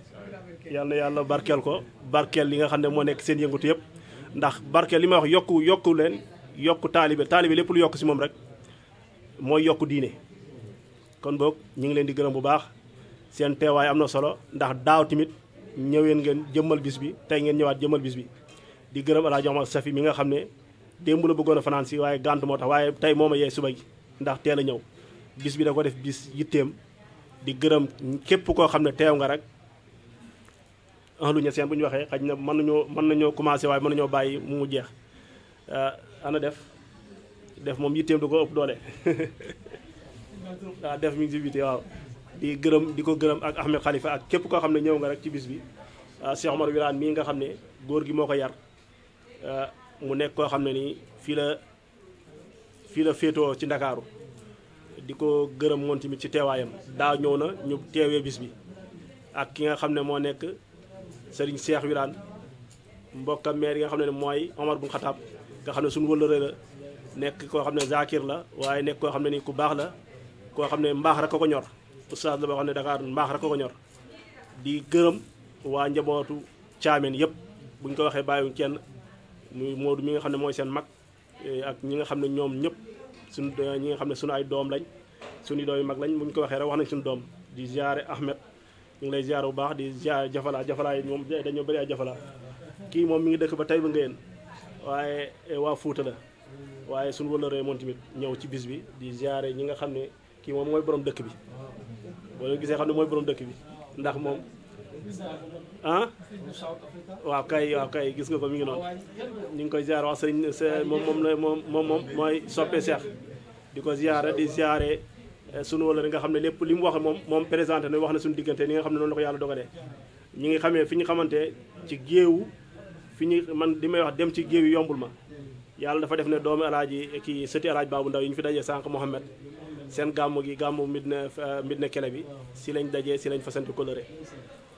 yàlla barkeel ko barkeel li nga xam ne moo nekk seen yëngatu yëpp ndax barkeel li may wax yokku leen yokku taalibe lépp lu yokk si moom rek mooy yokku diine kon boog ñu ngi leen di gërëm bu baax seen teewaay am na solo ndax daaw tamit ñëween ngeen jëmmal bis bi tey ngeen ñëwaat jëmmal bis bi di gërëm El Hadj Omar Safi mi nga xam ne démb la bëggoon a fanaan si waaye gànt moo tax waaye tey moo ma yee suba gi ndax teel a ñëw bis bi da ko def bis yitteem di gërëm képp koo xam ne teew nga rek ahlu Niassène bu ñu waxee xaj na mën nañoo commencé waaye mën nañoo bàyyi mu jeex ana def moom yitteem du ko ëpp doole waaw def mi ngi si biti waaw di ko gërëm ak Ahmed Khalifa ak képp koo xam ne ñëw nga rek ci bis bi Cheikh Omar Wilane mii nga xam ne góor gi moo ko yar mu nekk koo xam ne nii fii la féetoo ci Ndakaaru di ko gërëm moom tamit ci teewaayam daa ñëw na ñu teewee bis bi ak ki nga xam ne moo nekk Serigne Cheikh Wilane mbokkam maire yi nga xam ne mooy Omar bun Xataab nga xam ne suñu wëllëre la nekk koo xam ne zakir la waaye nekk koo xam ne ni ku baax la koo xam ne mbaax rek ko ñor oustaz la boo xam ne Dakar mbaax rek ko ñor di gërëm waa njabootu caameen yëpp bu ñu ko waxee bàyyiwuñ kenn muy Modou mi nga xam ne mooy seen mag ak ñi nga xam ne ñoom ñëpp suñu ñi nga xam ne suñu ay doom lañ suñu doom yu mag lañ bu ñu ko waxee rek wax nañ suñu doom di ziare Ahmed ñu ngi lay ziare bu baax di ziare Jafala yi moom dañoo bëri ay Jafala kii moom mi ngi dëkk ba tey ba ngeen waaye waa Fuuta la waaye suñu wëllëree moom tamit ñëw ci bis bi di ziare ñi nga xam ne kii moom mooy borom dëkk bi boo leen gisee xam ne mooy borom dëkk bi ndax moom ah waaw kay gis nga ko mi ngi noonu ñu ngi koy ziare wax sëriñ moom mooy soppe Seex di ko ziare di ziare sunu wëllëre nga xam ne lépp li mu wax moom présenté na wax na suñu diggante ni nga xam ne noonu la ko yàlla dogalee ñi ngi xamee fi ñu xamante ci géewu fi ñu man li may wax dem ci géew yi yombul ma yàlla dafa def ne doomu alaaji kii sëti alaaji baabu ndaw yi ñu fi dajee sànq Mohamed seen gàmmu gi gàmmu Medina Kele bi si lañ dajee si lañ fasante coloré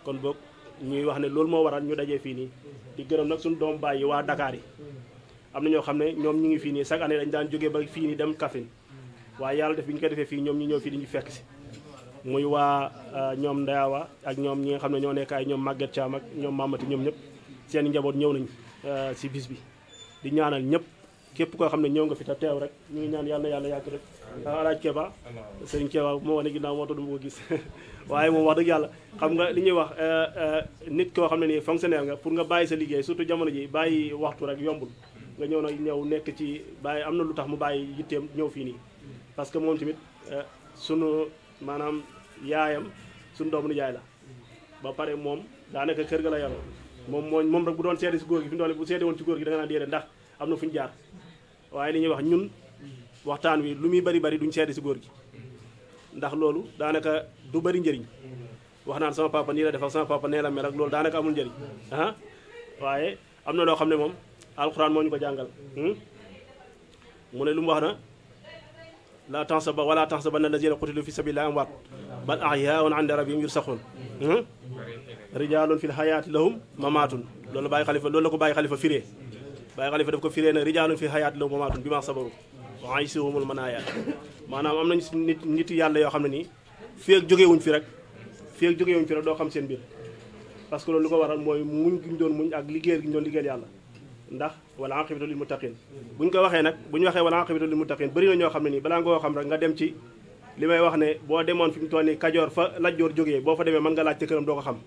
kon boog ñuy wax ne loolu moo waral ñu dajee fii nii di gërëm nag suñu doom baay yi waa Dakar yi am na ñoo xam ne ñoom ñu ngi fii nii chaque année dañ daan jógee ba fii nii dem Kaffrine waaye yàlla def bi ñu ko defee fii ñoom ñu ñëw fii di ñu fekk si muy waa ñoom Ndayawa ak ñoom ñi nga xam ne ñoo nekk ay ñoom Maguette Thiam ak ñoom Mamati ñoom ñëpp seen njaboot ñëw nañ si bis bi di ñaanal ñëpp képp koo xam ne ñëw nga fi te teew rek ñu ngi ñaan yàlla na yàlla yàgg rek alaaj Keba Serigne Keba moo wane ginnaaw moo tax du ma ko gis waaye moom wax dëgg yàlla xam nga li ñuy wax nit koo xam ne nii fonctionnaire nga pour nga bàyyi sa liggéey surtout jamono ji bàyyi waxtu rek yombul nga ñëw nag ñëw nekk ci bàyyi am na lu tax mu bàyyi yitteem ñëw fii nii parce que moom tamit sunu maanaam yaayam sunu doomu nijaay la ba pare moom daanaka kër ga la yaroo moom rek bu doon seede si góor gi fi mu doon bu seede woon ci góor gi da nga naan déedéet ndax am na fu ñu jaar waaye li ñuy wax ñun waxtaan wi lu muy bari duñ seede si góor gi ndax loolu daanaka du bari njëriñ wax naan sama papa nii la def ak sama papa nee la mel ak loolu daanaka amul njëriñ ah waaye am na loo xam ne moom alxuraan moo ñu ko jàngal mu ne lu mu wax na la taxsaba wala taxsabanna allazina qutilu fi sabilillahi amwaat bal ahyaa'un 'inda rabbihim yurzaquun rijaalun fil hayaati lahum mamaatun loolu la ko bàyyi xalifa firee bàyyi xalifa daf ko firee ne rijaalun fil hayaati lahum mamaatun bi ma sabaru wa aysuhumul manaaya maanaam am nañu si nit yàlla yoo xam ne nii fii ak jógewuñ fi rek doo xam seen mbir parce que loolu lu ko waral mooy muñ gi ñu doon muñ ak liggéeyal gi ñu doon liggéeyal yàlla ndax wala aqibatu lil muttaqin bu ñu ko waxee nag bu ñu waxee wala aqibatu lil muttaqin bëri na ñoo xam ne nii balaa nga koo xam rek nga dem ci li may wax ne boo demoon fi mu toll nii Kajoor fa Lajjoor jógee boo fa demee mën nga laaj te këram doo ko xam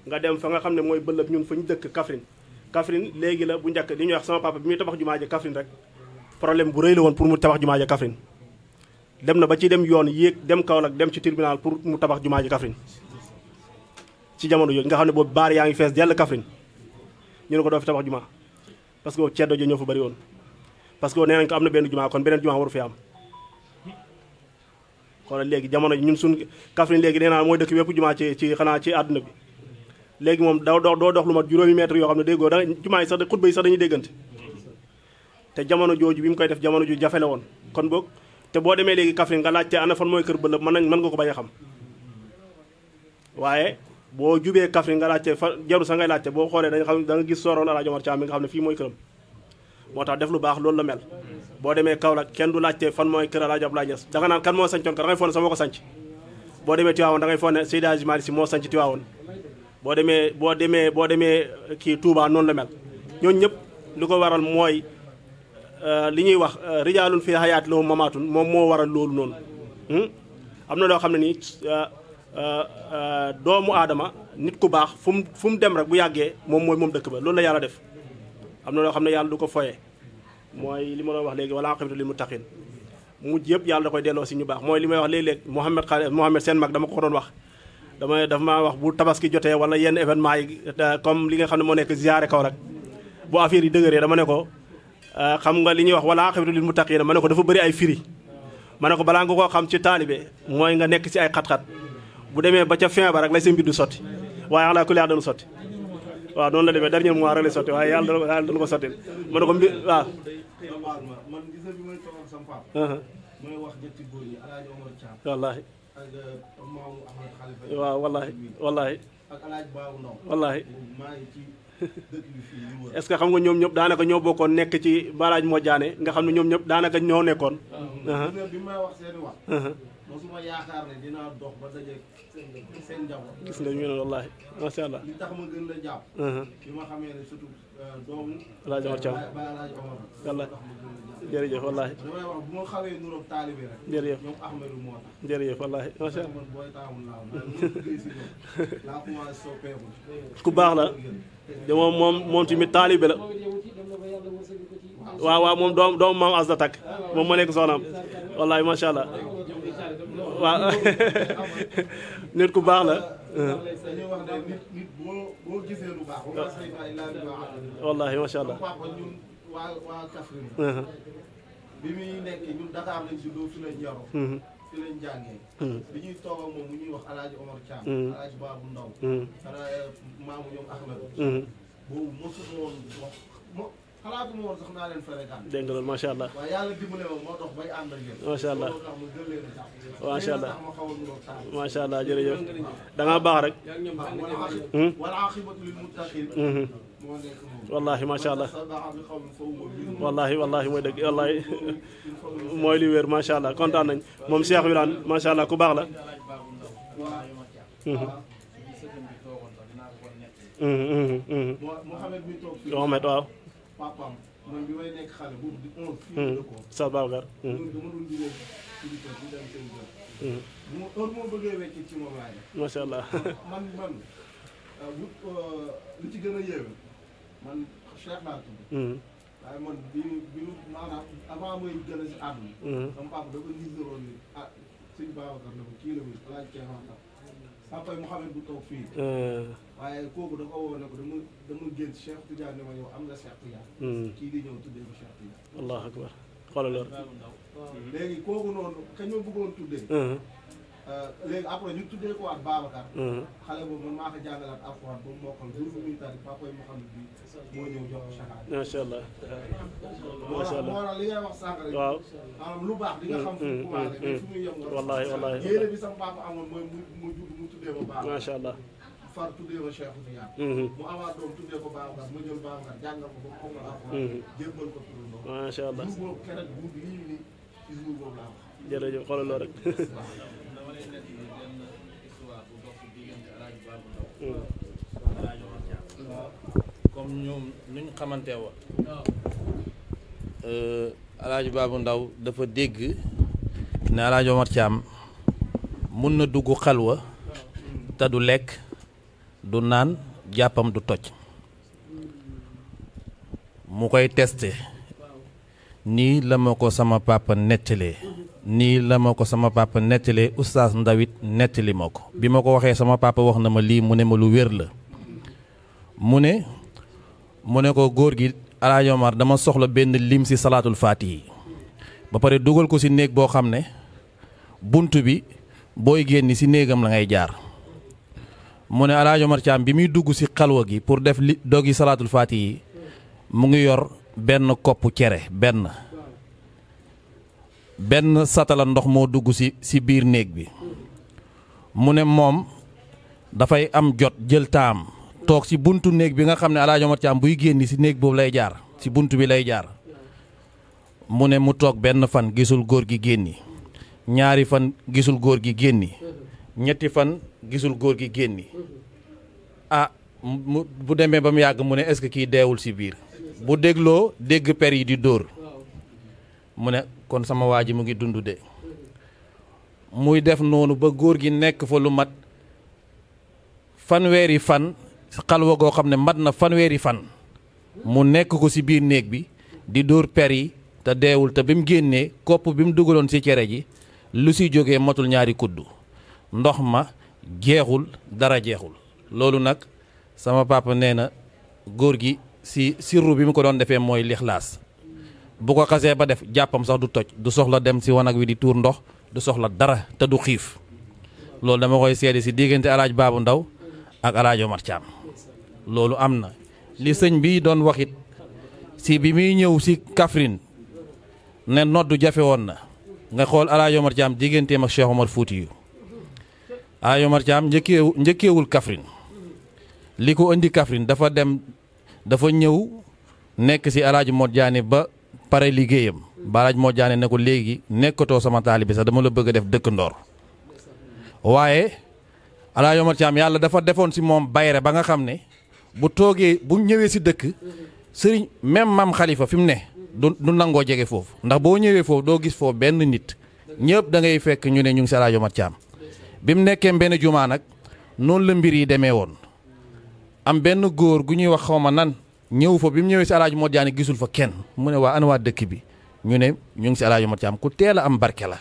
nga dem fa nga xam ne mooy bëlëb ñun fa ñu dëkk Kaffrine léegi la bu njëkk li ñuy wax sama papa bi muy tabax jumaa ja Kaffrine rek problème bu rëy la woon pour mu tabax jumaa ja Kaffrine dem na ba ci dem yoon yéeg dem Kaolack dem ci tribunal pour mu tabax jumaa ja Kaffrine ci jamono yooyu nga xam ne boobu baar yaa ngi fees dell Kaffrine ñu ne ko doo fi tabax jumaa parce que boobu ceddo jo ñoo fa bëri woon parce que nee nañ ko am na benn jumaa kon beneen jumaa waru fi am xoolal léegi jamono ñun suñ Kaffrine léegi nee naa mooy dëkk bépp jumaa ci xanaa ci àdduna bi léegi moom doo dox lu mat juróomi mètre yoo xam ne déggoo da jumaa yi sax xutba yi sax dañuy déggante te jamono jooju bi mu koy def jamono ju jafe la woon kon boog te boo demee léegi Kaffrine nga laajte ana fan mooy kër bëlëb mën nga ko bañ a xam waaye boo jubee Kaffrine nga laajte fa jaru sa ngay laajte boo xoolee da nga gis sooroon Alaaji Omar Thiam mi nga xam ne fii mooy këram moo tax def lu baax loolu la mel boo demee Kaolack kenn du laajte fan mooy kër Alaaji Abdoulaye Niass da nga naan kan moo sancoon ka da ngay foog ne sama ko sanc boo demee Tivaouane da ngay foog ne Seydi Hadji Malick Sy moo sanc Tivaouane boo demee kii Touba noonu la mel ñooñu ñëpp li ko waral mooy li ñuy wax rijaalun fi hayaati lahum mamaatun moom moo waral loolu noonu am na loo xam ne nii doomu aadama nit ku baax fu mu dem rek bu yàggee moom dëkk ba loolu la yàlla def am na loo xam ne yàlla du ko foyee mooy li ma doon wax léegi wala aqibatu lil muttaqin mujj yëpp yàlla da koy delloo si ñu baax mooy li may wax léeg-léeg Mohamed seen mag dama ko doon wax dafa maa wax bu tabaski jotee wala yenn événement yi comme li nga xam ne moo nekk ziyaare Kaolack bu affaire yi dëgëree dama ne ko xam nga li ñuy wax wala aqibatu lil muttaqin ma ne ko dafa bëri ay firi ma ne ko balaa nga koo xam ci taalibe mooy nga nekk ci ay xat-xat bu demee ba ca fin ba rek lay sa mbir du sotti waaye ala kulli dana sotti waaw noonu la demee dernier mois rek lay sotti waaye yàlla dana ko sotti ma ne ko mbir waaw mooy wax ñetti góor ñi Alaaji Omar Thiam wallaahi ak maamu Ahmed Khalifa waaw wallaahi wallaahi ak Alaaji Baabu Ndaw wallaahi maa ngi ci dëkk bi fii li wër est-ce que xam nga ñoom ñëpp daanaka ñoo bokkoon nekk ci barrage Modiane nga xam ne ñoom ñëpp daanaka ñoo nekkoon bi may wax seeni wax mosuma yaakaar ne dinaa dox ba daje seen njaboot gis nga ñu ne wallaahi macha allah li tax ma gën la jàpp bi ma xamee ne surtout doomu Alaaji Omar Thiam ba Alaaji Omar wallaahi tax ma gën la jàpp jërëjëf wallaahi damay wax bu ma xawee nuroog taalibe rek jërëjëf ñoom Ahmadu moo tax jërëjëf wallaahi macha allah man booy taamul laaw ma liggéey si ñoom laa commencé soppeeku ku baax la de moom tamit taalibe la waaw moom doomu maam Asda Tak moom ma nekk soxnaam wallaahi macha allah waaw nit ku baax la dañuy wax ne nit boo gisee lu baax ba say fa ilaa bi wallaahi macha allah papa ñun waa Kaffrine bi muy nekk ñun Dakar lañ juddoo fi lañ yaroo fi lañ jàngee bi ñuy toog ak moom mu ñuy wax Alaaji Omar Thiam Alaaji Baabu Ndaw maamu ñoom Ahmed boobu mosul woon wax xalaatu ma woon sax naa leen fréquenté dégg nga loolu macha allah waaye yàlla dimbale ma moo dox bay ànd ak yéen macha allah tax ma gën leen a jàpp macha allah tax ma xaw a nuroog taal macha allah jërëjëf da ngaa baax rek wala aqibatu lil muttaqin moo nekk moom wallaahi macha allah sabaxa bi xaw fa huwa minhum wallaahi mooy dëgg wallaahi mooy li wér macha allah kontaan nañ moom Cheikh Wilane macha allah ku baax la Mohamed mi toog fii Mohamed waaw papaam man bi may nekk xale boobu di 11 fii la ko Sa Babacar dama doon jugee ci di kër di dem seen kër bu heure moo bëggee wecc ci moom laay def macha allah man bu li ci gën a yéeme man Cheikh laa tudd waaye man bi maanaam avant mooy gën a si àdduna sama papa dafa niseroon ni ah sëñ Babacar na ko kii la muy laaj ceexantam papay Mouhamed bu toog fii waaye kooku da ko woo ne ko dama génn Cheikh Tidiane ne ma yow am nga Cheikh Tidiane kii di ñëw tuddee ko Cheikh Tidiane allahu akbar xoolal loolu léegi kooku noonu kañ ma bëggoon tuddee léegi après ñu tuddee ko ak Babacar xale boobu man maa ko jàngalaat alxuraan ba mu mokkal jour bi muy tari papay Mouhamed bi moo ñëw jox ko chakaat macha allah macha allah moo tax li ngay wax sànq rek waaw maanaam lu baax di nga xam fu mu commencé mais fu muy yem nga wallaahi yéene bi sama papa amoon mooy mu judd mu tuddee ma Babacar macha allah far tuddee ma Cheikh Tidiane mu amaat doom tuddee ko Babacar ma jël Babacar jàngal ko ba xam nga alxuraan jébbal ko turu ndox macha allah jour boobu keneen bu lii nii ci jour boobu laa wax jërëjëf xoolal loolu rek comme ñoom nuñ xamante woon Alaaji Baabu Ndaw dafa dégg ne Alaaji Omar Thiam mun na dugg xalwa te du lekk du naan jàppam du toj mu koy testé nii la ma ko sama papa nettalee nii la ma ko sama papa nettalee oustaz Ndawit nettali ma ko bi ma ko waxee sama papa wax na ma lii mu ne ma lu wér la mu ne ko góor gi Alaaji Omar dama soxla benn lim ci salaatul faatihi ba pare dugal ko ci néeg boo xam ne bunt bi booy génn ci néegam la ngay jaar mu ne Alaaji Omar Thiam bi muy dugg ci xalwa gi pour def li dogi salaatul faatihi mu ngi yor benn koppu cere benn satala ndox moo dugg ci biir néeg bi mu ne moom dafay am jot jël taam toog ci buntu néeg bi nga xam ne Alaaji Omar Thiam buy génn ci néeg boobu lay jaar ci buntu bi lay jaar mu ne mu toog benn fan gisul góor gi génni ñaari fan gisul góor gi génni ñetti fan gisul góor gi génni ah bu demee ba mu yàgg mu ne est-ce que kii deewul ci biir bu dégloo dégg per yi di dóor mu ne kon sama waa ji mu ngi dund de muy def noonu ba góor gi nekk fa lu mat fanweeri fan xalwa goo xam ne mat na fanweeri fan mu nekk ko ci biir néeg bi di dóor per yi te deewul te bi mu génnee kopp bi mu dugaloon ci cere ji lu ci jógee matul ñaari kuddu ndox ma jeexul dara jeexul loolu nag sama papa nee na góor gi ci sirru bi mu ko doon defee mooy lixlaas bu ko xasee ba def jàppam sax du toj du soxla dem ci wanag wi di tuur ndox du soxla dara te du xiif loolu dama koy seede ci diggante Alaaji Baabu Ndaw ak Alaaji Omar Thiam loolu am na li sëñ bi doon waxit ci bi muy ñëw ci Kaffrine ne noddu jafe woon na nga xool Alaaji Omar Thiam digganteem ak Cheikh Omar Foutiyou Alaaji Omar Thiam njëkkeewul Kaffrine li ko indi Kaffrine dafa ñëw nekk si Alaaji Modou Diané ba pare liggéeyam ba Alaaji Modou Diané ne ko léegi nekkatoo sama taalibe sax dama la bëgg a def dëkk ndoor waaye Alaaji Omar Thiam yàlla dafa defoon si moom bayre ba nga xam ne bu toogee bu ñëwee si dëkk sëriñ même maam Khalifa fi mu ne du nangoo jege foofu ndax boo ñëwee foofu doo gis foofu benn nit ñëpp da ngay fekk ñu ne ñu ngi si Alaaji Omar Thiam bi mu nekkee benn jumaa nag noonu la mbir yi demee woon am benn góor gu ñuy wax xaw ma nan ñëw fa bi mu ñëwee si Alaaji Modou Diané gisul fa kenn mu ne waa ana waa dëkk bi ñu ne ñu ngi si Alaaji Omar Thiam ku teel a am barke la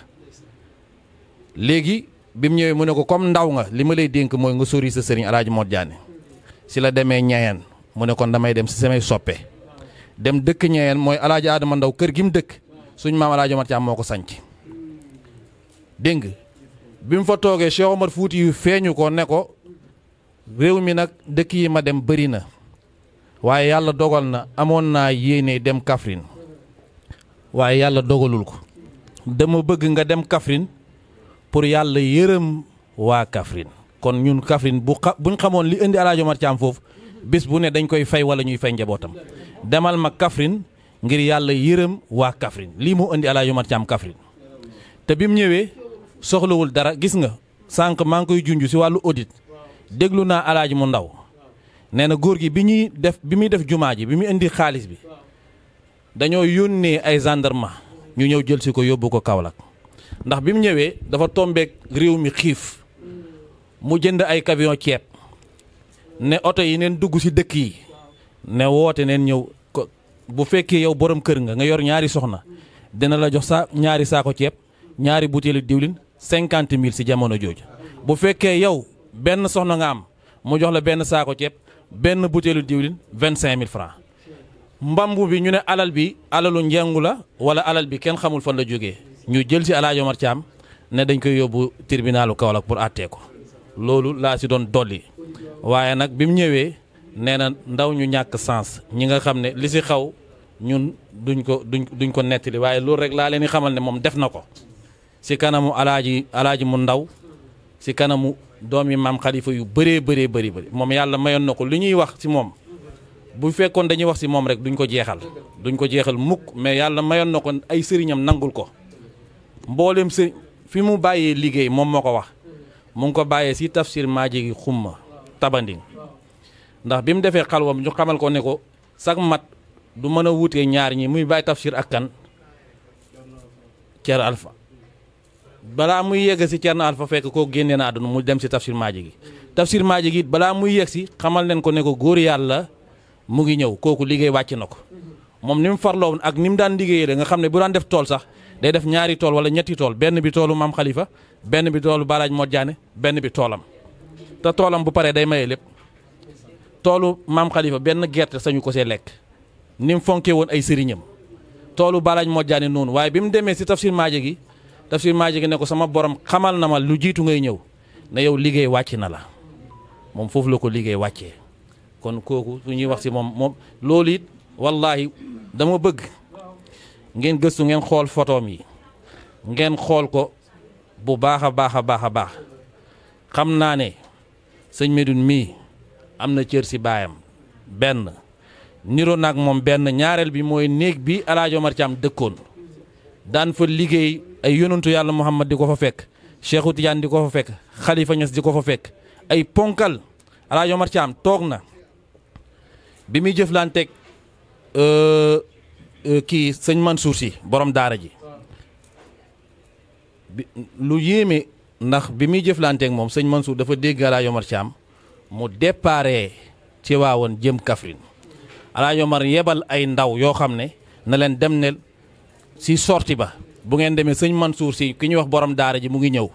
léegi bi mu ñëwee mu ne ko comme ndaw nga li ma lay dénk mooy nga sori sa sëriñ Alaaji Modou Diané si la demee ñayeen mu ne kon damay dem si samay soppe dem dëkk ñayeen mooy Alaaji Adama Ndaw kër gi mu dëkk suñ maam Alaaji Omar Thiam moo ko sanc dégg nga bi mu fa toogee Cheikh Omar Foutiyou feeñu ko ne ko réew mi nag dëkk yi ma dem bëri na waaye yàlla dogal na amoon naa yéene dem Kaffrine waaye yàlla dogalul ko dama bëgg nga dem Kaffrine pour yàlla yërëm waa Kaffrine kon ñun Kaffrine buñ xamoon li indi Alaaji Omar Thiam foofu bés bu ne dañ koy fay wala ñuy fay njabootam demal ma Kaffrine ngir yàlla yërëm waa Kaffrine lii moo indi Alaaji Omar Thiam Kaffrine te bi mu ñëwee soxlawul dara gis nga sànq maa ngi koy junj si wàllu audit déglu naa Alaaji mu ndaw nee na góor gi bi muy def jumaa ji bi muy indi xaalis bi dañoo yónnee ay gendarme ñu ñëw jël si ko yóbbu ko Kaolack ndax bi mu ñëwee dafa tombeek réew mi xiif mu jënd ay camion ceeb ne oto yi neen dugg si dëkk yi ne woote neen ñëw ko bu fekkee yow borom kër nga yor ñaari soxna dina la jox ñaari saako ceeb ñaari butéelu diwlin 50 000 si jamono jooju bu fekkee yow benn soxna nga am mu jox la benn saako ceeb benn butéelu diwlin 25 000 francs mbambu bi ñu ne alal bi alalu njengu la wala alal bi kenn xamul fan la jógee ñu jël si Alaaji Omar Thiam ne dañ koy yóbbu tribunalu Kaolack pour àttee ko loolu laa si doon dolli waaye nag bi mu ñëwee nee na ndaw ñu ñàkk sens ñi nga xam ne li si xaw ñun duñ ko nettali waaye loolu rek laa leen di xamal ne moom def na ko si kanamu alaaji mu ndaw si kanamu doom yi maam Khalifa yu bëri moom yàlla mayoon na ko li ñuy wax si moom bu fekkoon dañuy wax si moom rek duñ ko jeexal mukk mais yàlla mayoon na ko ay sëriñam nangul ko mboolem sëriñ fi mu bàyyee liggéey moom moo ko wax mu ngi ko bàyyee si tafsir maaji gi xumma tabanding ndax bi mu defee xalwam ñu xamal ko ne ko sag mat du mën a wutee ñaar ñi muy bàyyi tafsir ak kan Thierno Alpha balaa muy yegg si Thierno Alpha fekk koo génnee na àdduna mu dem si tafsir maaji gi balaa muy yegg si xamal leen ko ne ko góor yàlla mu ngi ñëw kooku liggéey wàcc na ko moom ni mu farloo ak ni mu daan liggéeyee de nga xam ne bu daan def tool sax day def ñaari tool wala ñetti tool benn bi toolu maam Khalifa benn bi toolu Alaaji Modou Diané benn bi toolam te toolam bu paree day maye lépp toolu maam Khalifa benn gerte sañu ko see lekk ni mu fonkee woon ay sëriñam toolu Alaaji Modou Diané noonu waaye bi mu demee si tafsir maaje gi ne ko sama borom xamal na ma lu jiitu ngay ñëw ne yow liggéey wàcc na la moom foofu la ko liggéey wàccee kon kooku su ñuy wax si moom loolu it wallaahi dama bëgg ngeen gëstu ngeen xool photoom yi ngeen xool ko bu baax a baax xam naa ne sëñ Medoune mii am na cër si baayam benn niroo nag moom benn ñaareel bi mooy néeg bi Alaaji Omar Thiam dëkkoon daan fa liggéey ay yonantu yàlla Muhammad di ko fa fekk Cheikhu Tidiane di ko fa fekk Khalifa Niass di ko fa fekk ay ponkal Alaaji Omar Thiam toog na bi muy jëflanteeg kii sëñ Mansour si borom daara ji lu yéeme ndax bi muy jëflanteeg moom sëñ Mansour dafa dégg Alaaji Omar Thiam mu déparé ci waawoon jëm Kaffrine Alaaji Omar yebal ay ndaw yoo xam ne na leen dem ne si sorti ba bu ngeen demee sëñ Mansour si ki ñuy wax borom daara ji mu ngi ñëw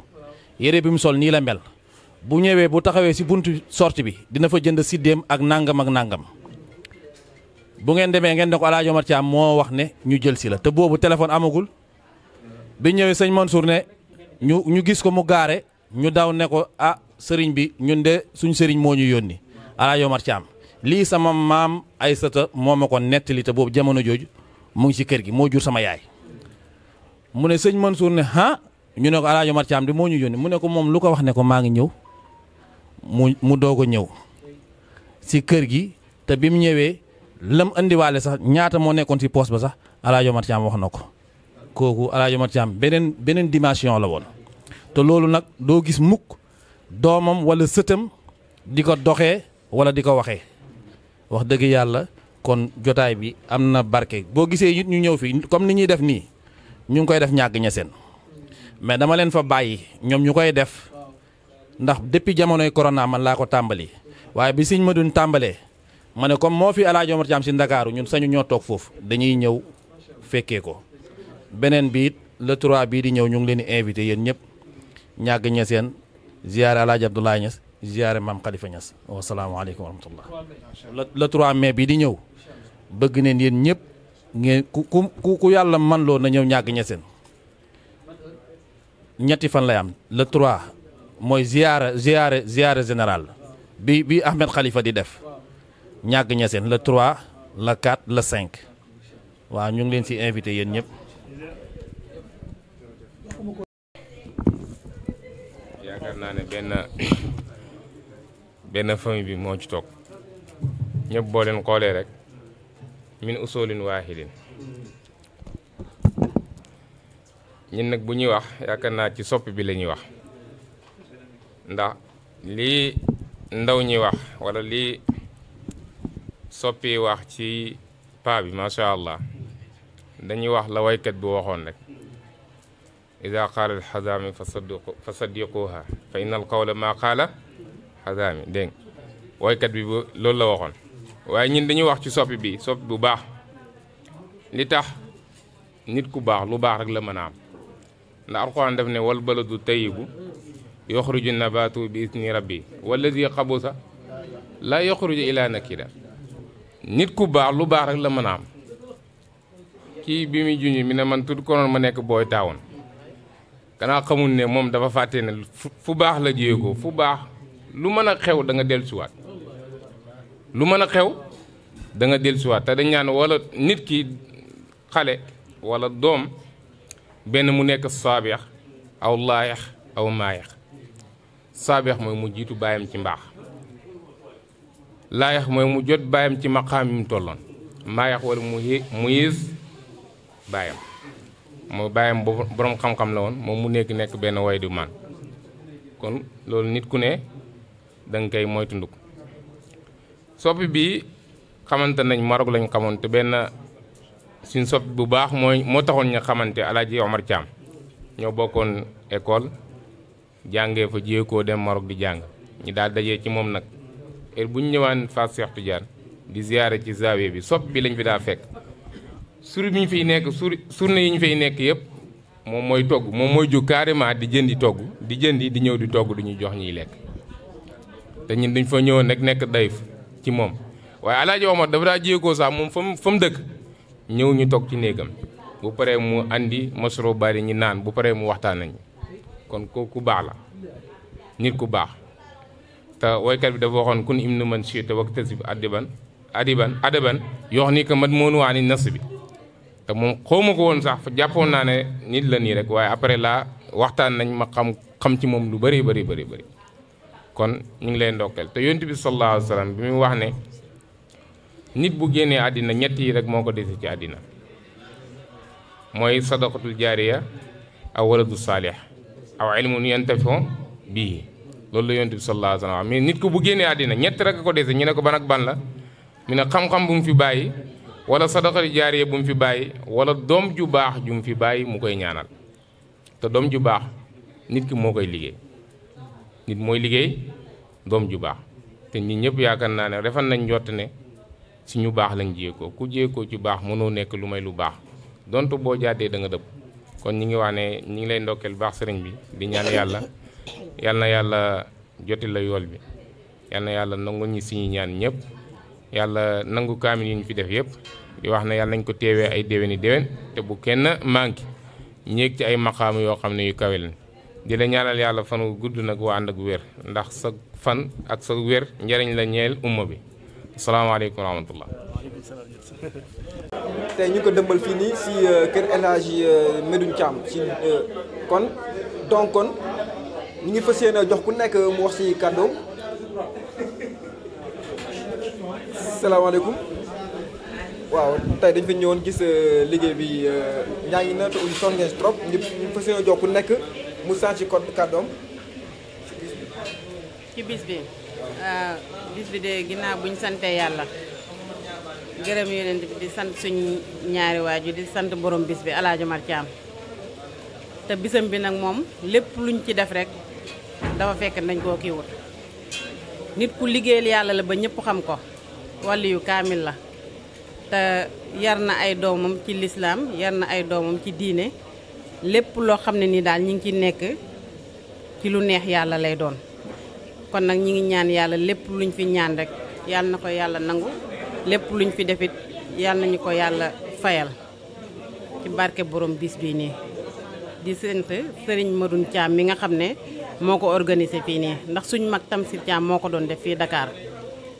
yére bi mu sol nii la mel bu ñëwee bu taxawee si buntu sorti bi dina fa jënd siddéem ak nangam bu ngeen demee ngeen ne ko Alaaji Omar Thiam moo wax ne ñu jël si la te boobu téléphone amagul bi ñëwee sëñ Mansour ne ñu gis ko mu gaare ñu daw ne ko sëriñ bi ñun de suñ sëriñ moo ñu yónni Alaaji Omar Thiam lii sama maam Aysata moo ma ko nettali te boobu jamono jooju mu ngi ci kër gi moo jur sama yaay mu ne sëñ Mansour ne ah ñu ne ko Alaaji Omar Thiam di moo ñu yónni mu ne ko moom lu ko wax ne ko maa ngi ñëw mu doog a ñëw si kër gi te bi mu ñëwee lam andiwaale sax ñaata moo nekkoon si poos ba sax Alaaji Omar Thiam wax na ko kooku Alaaji Omar Thiam beneen dimension la woon te loolu nag doo gis mukk doomam wala sëtam di ko doxee wala di ko waxee wax dëgg yàlla kon jotaay bi am na barke boo gisee it ñu ñëw fii comme ni ñuy def nii ñu ngi koy def ñàgg ñeseen mais dama leen fa bàyyi ñoom ñu koy def ndax depuis jamonoy corona man laa ko tàmbali waaye bi sëñ Madoune tàmbalee ma ne comme moo fi Alaaji Omar Thiam si Ndakaaru ñun sañu ñoo toog foofu dañuy ñëw fekkee ko beneen bi it le 3 bii di ñëw ñu ngi leen di invité yéen ñëpp ñàgg ñeseen ziyaare Alaaji Abdoulaye Niass ziyaare Maam Khalifa Niass wasalaamaaleykum wa rahmatullah le 3 mai bii di ñëw bëgg neen yéen ñëpp ngeen ku yàlla man loo na ñëw ñàgg ñetti fan lay am le 3 mooy ziyaare général bi Ahmed Khalifa di def ñàgg ñeseen le 3 le 4 le 5 waaw ñu ngi leen ci invité yéen ñëpp. yaakaar naa ne benn famille bi moo ci toog ñëpp boo leen xoolee rek min usulin waahidin ñun nag bu ñuy wax yaakaar naa ci soppi bi la ñuy wax ndax lii ndaw ñi wax walla lii soppi wax ci paa bi macha allah dañuy wax la waykat bi waxoon rek ida qaala alxazaami fa saddiquha fa inna alqawla maa qaala xazaami dégg waykat bi loolu la waxoon waaye ñun dañuy wax ci soppi bi soppi bu baax li tax nit ku baax lu baax rek la mën a am ndax alxuraan daf ne wal baladu tayyibu yoxruju nabaatu bi isni rabbi walladi xabusa la yoxruju ila nakida nit ku baax lu baax rek la mën a am kii bi muy junj mi ne man tudd konoon ma nekk booy taawoon kanaa xamul ne moom dafa fàtte ne fu baax la jiyee ko fu baax lu mën a xew da nga dellusiwaat lu mën a xew da nga dellusiwaat te dañ ñaan wala nit ki xale wala doom benn mu nekk saabeex aw laayax aw maayax saabeex mooy mu jiitu baayam ci mbaax laayax mooy mu jot baayam ci maqaam yi mu tolloon maayax wala mu yées baayam mooy baayam boroom xam-xam la woon moom mu nekk benn way du man kon loolu nit ku ne danga koy moytunduk soppi bi xamante nañ Maroc lañ xamoon te benn suñ soppi bu baax moo taxoon ñu xamante Alaaji Omar Thiam ñoo bokkoon école jàngee fa jéekoo dem Maroc di jàng ñu daal dajee ci moom nag heure bu ñu ñëwaan Fass Cheikh Tidiane di ziyaare ci zawiya bi soppi bi lañ fi daa fekk suri bi ñu fiy nekk surne yi ñu fay nekk yëpp moom mooy togg moom mooy jóg carrément di jëndi togg di jëndi di ñëw di togg du ñuy jox ñuy lekk te ñun dañ fa ñëwoon rek nekk dayif ci moom waaye Alaaji Omar dafa daa jéekoo sax moom fa mu dëkk ñëw ñu toog ci néegam bu paree mu andi masoro bari ñi naan bu paree mu waxtaan nañu kon ku baax la nit ku baax te woykat bi dafa waxoon kun im nu man chita waktasib adaban yox ni que mat moonu waa ni nas bi te moom xawma ko woon sax jàppoon naa ne nit la nii rek waaye après la waxtaan nañ ma xam ci moom lu bëri kon ñu ngi leen ndokkeel te yonent bi sallallahu alayhi wa sallam bi muy wax ne nit bu génnee àddina ñett yi rek moo ko dese ci àddina mooy sadaqatul jaariya aw waladu saalih aw ilmun yantafi'u bihi loolu la yonent bi sallallahu alayhi wa sallam mais nit ko bu génnee àddina ñett rek a ko dese ñu ne ko ban ak ban la mu ne xam-xam bu mu fi bàyyi wala sadaqatul jaariya bu mu fi bàyyi wala doom ju baax ju mu fi bàyyi mu koy ñaanal te doom ju baax nit ki moo koy liggéey nit mooy liggéey doom ju baax te ñi ñëpp yaakaar naa ne refal nañ njott ne si ñu baax lañ jéekoo ku jéekoo ci baax mënoo nekk lu may lu baax donte boo jàddee da nga dëpp kon ñi ngi wax ne ñi ngi lay ndokkeel baax sëriñ bi di ñaan yàlla yal na yàlla joti la yool bi yal na yàlla nangu ñi suñu ñaan ñëpp yàlla nangu kaamil yi ñu fi def yëpp di wax ne yàlla nañ ko teewee ay déwéni déwén te bu kenn manqué ñéeg ci ay maqaam yoo xam ne yu kawe lañ di la ñaanal yàlla fan wu gudd nag waa ànd ak wér ndax sa fan ak sa wér njariñ la ñeel umma bi asalaamaaleykum wa rahmatullah. tey ñu ko dëmbal fii nii si kër El Hadji Medoune Thiam si kon ñu ngi fas yéene jox ku nekk mu wax si kàddoom. salaamaaleykum. waaw tey dañ fa ñëwoon gis liggéey bi ñaa ngi na te aussi sonn ngeen trop ñu fas yéene jox ku nekk mu sànci kàddoom. ci bis bi de ginnaaw buñ sante yàlla gërëm yonent bi di sant suñ ñaari waaju di sant borom bis bi El Hadji Omar Thiam te bisam bi nag moom lépp luñ ci def rek dafa fekk nañ koo kiiwut nit ku liggéeyal yàlla la ba ñëpp xam ko wàllu yu kaamil la te yar na ay doomam ci lislaam yar na ay doomam ci diine lépp loo xam ne ni daal ñi ngi ci nekk ci lu neex yàlla lay doon kon nag ñi ngi ñaan yàlla lépp luñ fi ñaan rek yàlla na ko yàlla nangu lépp luñ fi defit yàlla nañu ko yàlla fayal ci barke borom bis bii nii di sant Serigne Medoune Thiam mi nga xam ne moo ko organisé fii nii ndax suñ mag Tamsir Thiam moo ko doon def fii Dakar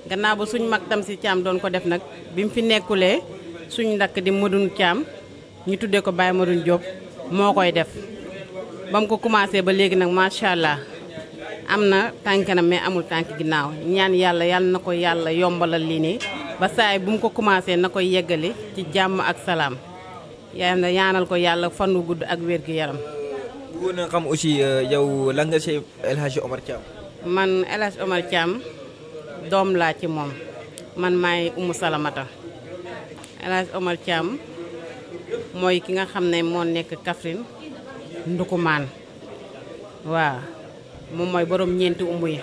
gannaaw ba suñ mag Tamsir Thiam doon ko def nag bi mu fi nekkulee suñ ndakk di Medoune Thiam ñu tuddee ko Baye Medoune Diop moo koy def ba mu ko commencé ba léegi nag macha allah am na tànk na mais amul tànk ginnaaw ñaan yàlla yàlla na ko yàlla yombalal lii nii ba saay bu mu ko commencé na koy yeggali ci jàmm ak salaam yàlla ñaanal ko yàlla fan wu gudd ak wér gu yaram. bëggoon na xam aussi yow lan nga ci El Hadji Omar Thiam. man El Hadji Omar Thiam doom laa ci moom man maay Umu Salamata El Hadji Omar Thiam mooy ki nga xam ne moo nekk Kaffrine Ndukumaan waaw moom mooy borom ñeenti umu yi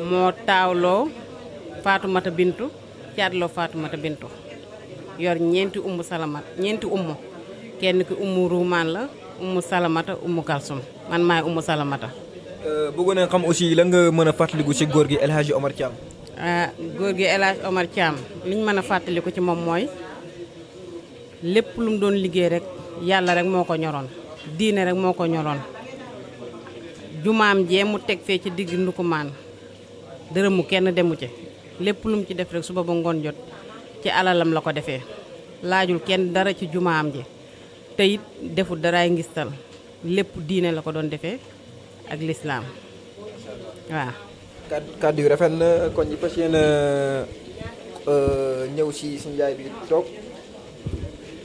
moo taawloo Faatumata Bintu caatloo Faatumata Bintu yor ñeenti umu Salamata ñeenti umu kenn ki umu Ruumaan la umu Salamata umu Kalsum man maay umu Salamata. bëggoon na xam aussi la nga mën a fàttaliku ci góor gi El Hadji Omar Thiam. góor gi El Hadji Omar Thiam liñ mën a fàttaliku ci moom mooy lépp lu mu doon liggéey rek yàlla rek moo ko ñoroon diine rek moo ko ñoroon jumaam jee mu teg fee ci digg Ndukumaan dërëmu kenn demu ci lépp lu mu ci def rek suba ba ngoon jot ci alalam la ko defee laajul kenn dara ci jumaam ji te it deful daraay ngistal lépp diine la ko doon defee ak lislaam waaw. kàddu yu rafet na kon ñu fas yéene ñëw si njaay bi toog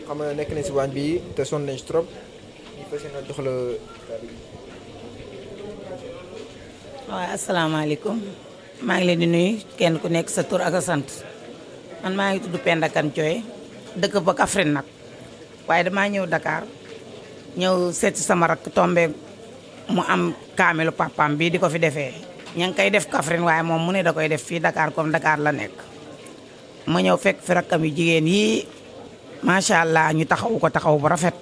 xam nga nekk na si waañ bi te sonn nañ si trop ñu fas yéene jox la kàddu gi. waaw asalaamaaleykum maa ngi leen di nuyu kenn ku nekk sa tur ak sa sant man maa ngi tudd Penda Kane Thioye dëkk ba Kaffrine nag waaye damaa ñëw Dakar ñëw seet si sama rakk tombe mu am kaamilu papaam bii di ko fi defee ña ngi koy def Kaffrine waaye moom mu ne da koy def fii Dakar comme Dakar la nekk ma ñëw fekk fi rakkam yu jigéen yii macha allah ñu taxawu ko taxaw bu rafet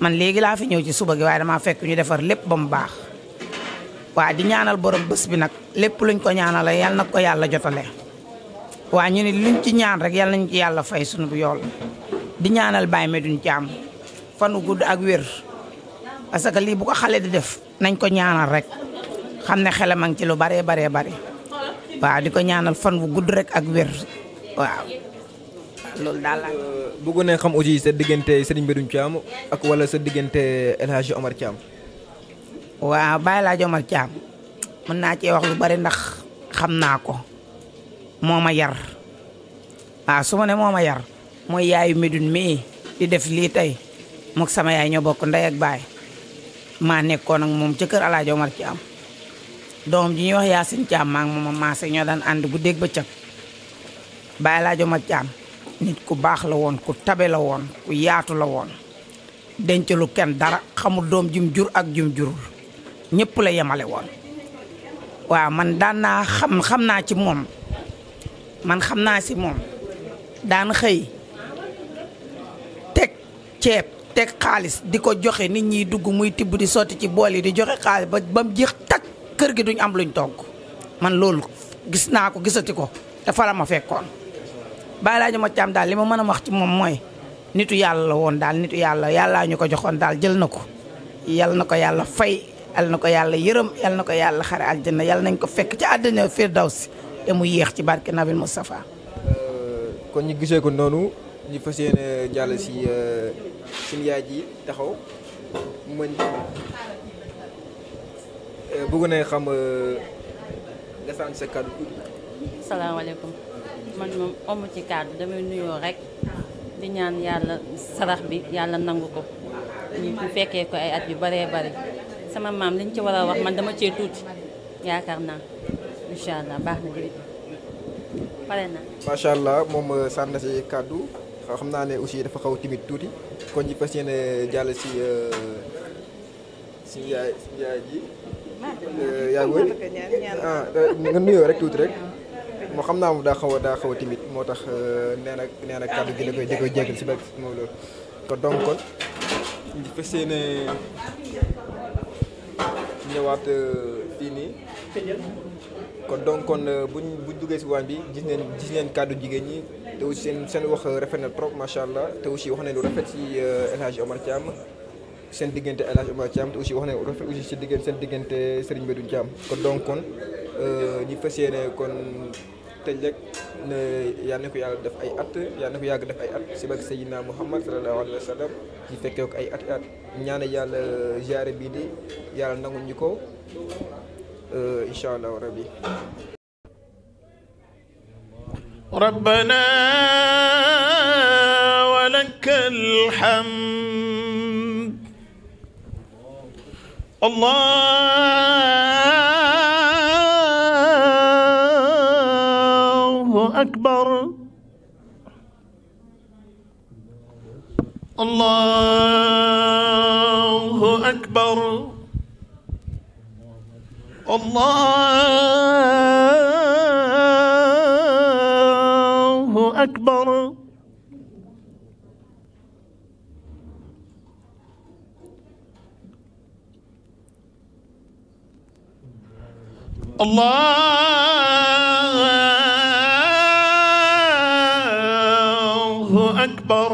man léegi laa fi ñëw ci suba gi waaye damaa fekk ñu defar lépp ba mu baax waa di ñaanal borom bés bi nag lépp luñ ko ñaanale yal na ko yàlla jotale waa ñu ne luñ ci ñaan rek yal nañ ci yàlla fay sunu bu yool di ñaanal Baye Medoune Thiam fanu gudd ak wér parce que lii bu ko xale di def nañ ko ñaanal rek xam ne xelam a ngi ci lu baree bari waaw di ko ñaanal fan bu gudd rek ak wér waaw loolu daal la. bëggoon na xam aussi sa diggante Serigne Medoune Thiam ak wala sa diggante El Hadji Omar Thiam. waaw Baye El Hadji Omar Thiam mën naa cee wax lu bari ndax xam naa ko moo ma yar waaw su ma ne moo ma yar mooy yaayu Medoune mii di def lii tey mook sama yaay ñoo bokk ndey ak baay maa nekkoon ak moom ca kër El Hadji Omar Thiam doom ji ñuy wax Yacine Thiam maa ngi moom maase ñoo daan ànd guddeeg bëccëg Baye El Hadji Omar Thiam nit ku baax la woon ku tabe la woon ku yaatu la woon dencalu kenn dara xamul doom jum jur ak jum jurul ñëpp la yemale woon waaw man daan naa xam naa ci moom man xam naa si moom daan xëy teg ceeb teg xaalis di ko joxe nit ñi dugg muy tibb di sotti ci bool yi di joxe xaalis ba mu jeex tak kër gi duñ am luñ togg man loolu gis naa ko gisati ko te fa la ma fekkoon Baye El Hadji Omar Thiam daal li ma mën a wax ci moom mooy nitu yàlla la woon daal nitu yàllaa ñu ko joxoon daal jël na ko yal na ko yàlla fay yal na ko yàlla yërëm yal na ko yàlla xare aljanna yal nañ ko fekk ci àddina firdawsi te mu yéex ci barke Nabil Moustapha. kon ñu gisee ko noonu ñu fas yéene jàll si suñu yaay ji taxaw mu bëgg na xam nga sant sa kàddu tuuti. salaamaaleykum man moom amu ci kàddu damay nuyoo rek di ñaan yàlla sarax bi yàlla nangu ko ñu fekkee ko ay at yu baree bari sama maam liñ ci war a wax man dama cee tuuti yaakaar naa incha allah baax na jërëjëf pare na. macha allah moom sànni na si kàddu xam naa ne aussi dafa xaw timide tuuti kon ñu fas yéene jàll si yaay ji. yaa ngi wër nga nuyoo rek tuuti rek moo xam naa moom daa xaw a timide moo tax nee na kàddu gi da koy jégal si bëgg moom loolu kon donc kon ñu fas yéene ñëwaat fii nii kon donc kon buñ duggee si waañ bi gis neen kàddu jigéen ñi te aussi seen wax rafet na trop macha allah te aussi wax nañ lu rafet si El Hadj Omar Thiam seen diggante El Hadj Omar Thiam te aussi wax nañ lu rafet aussi si seen diggante Serigne Medoune Thiam kon donc kon ñu fas yéene kon tëj rek ne yal na ko yàlla def ay at yal na ko yàgg def ay at si barke Seydina Muhammad sallallahu alayhi wa sallam ñu fekkee ko ay at ñaane yàlla ziare bii di yàlla nangu ñu ko incha allah rabbi. ربنا ولك الحمد الله أكبر الله أكبر الله أكبر الله أكبر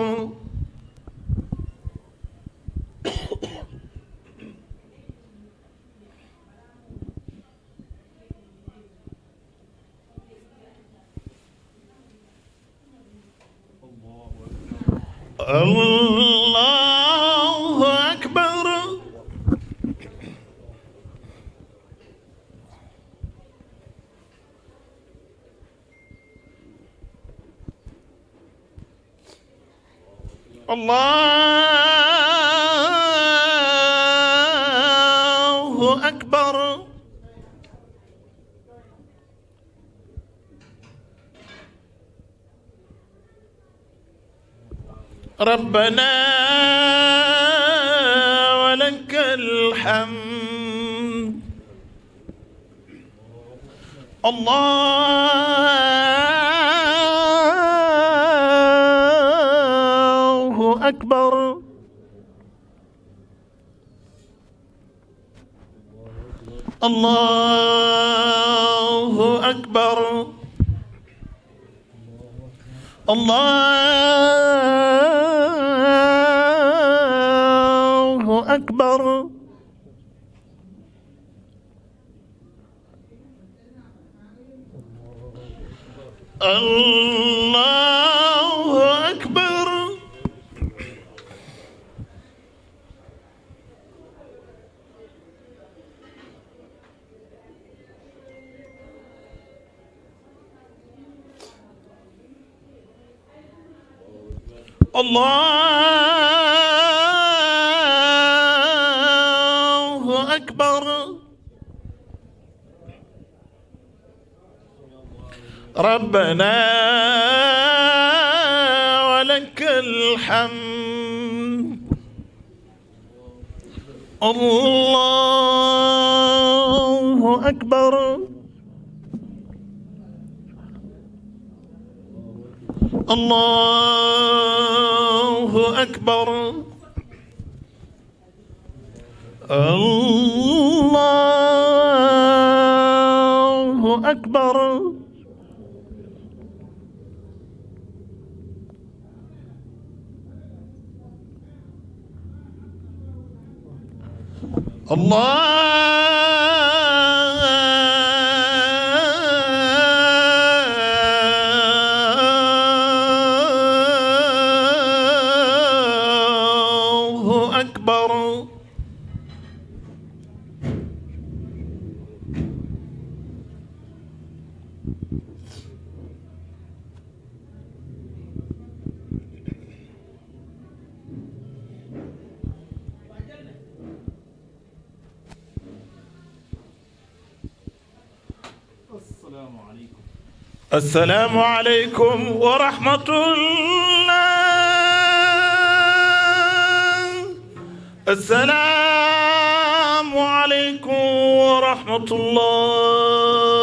الله أكبر الله أكبر ربنا ولك الحمد الله أكبر الله أكبر الله أكبر الله أكبر الله أكبر ربنا ولك الحمد الله أكبر الله أكبر الله أكبر الله السلام عليكم ورحمة الله. السلام عليكم ورحمة الله.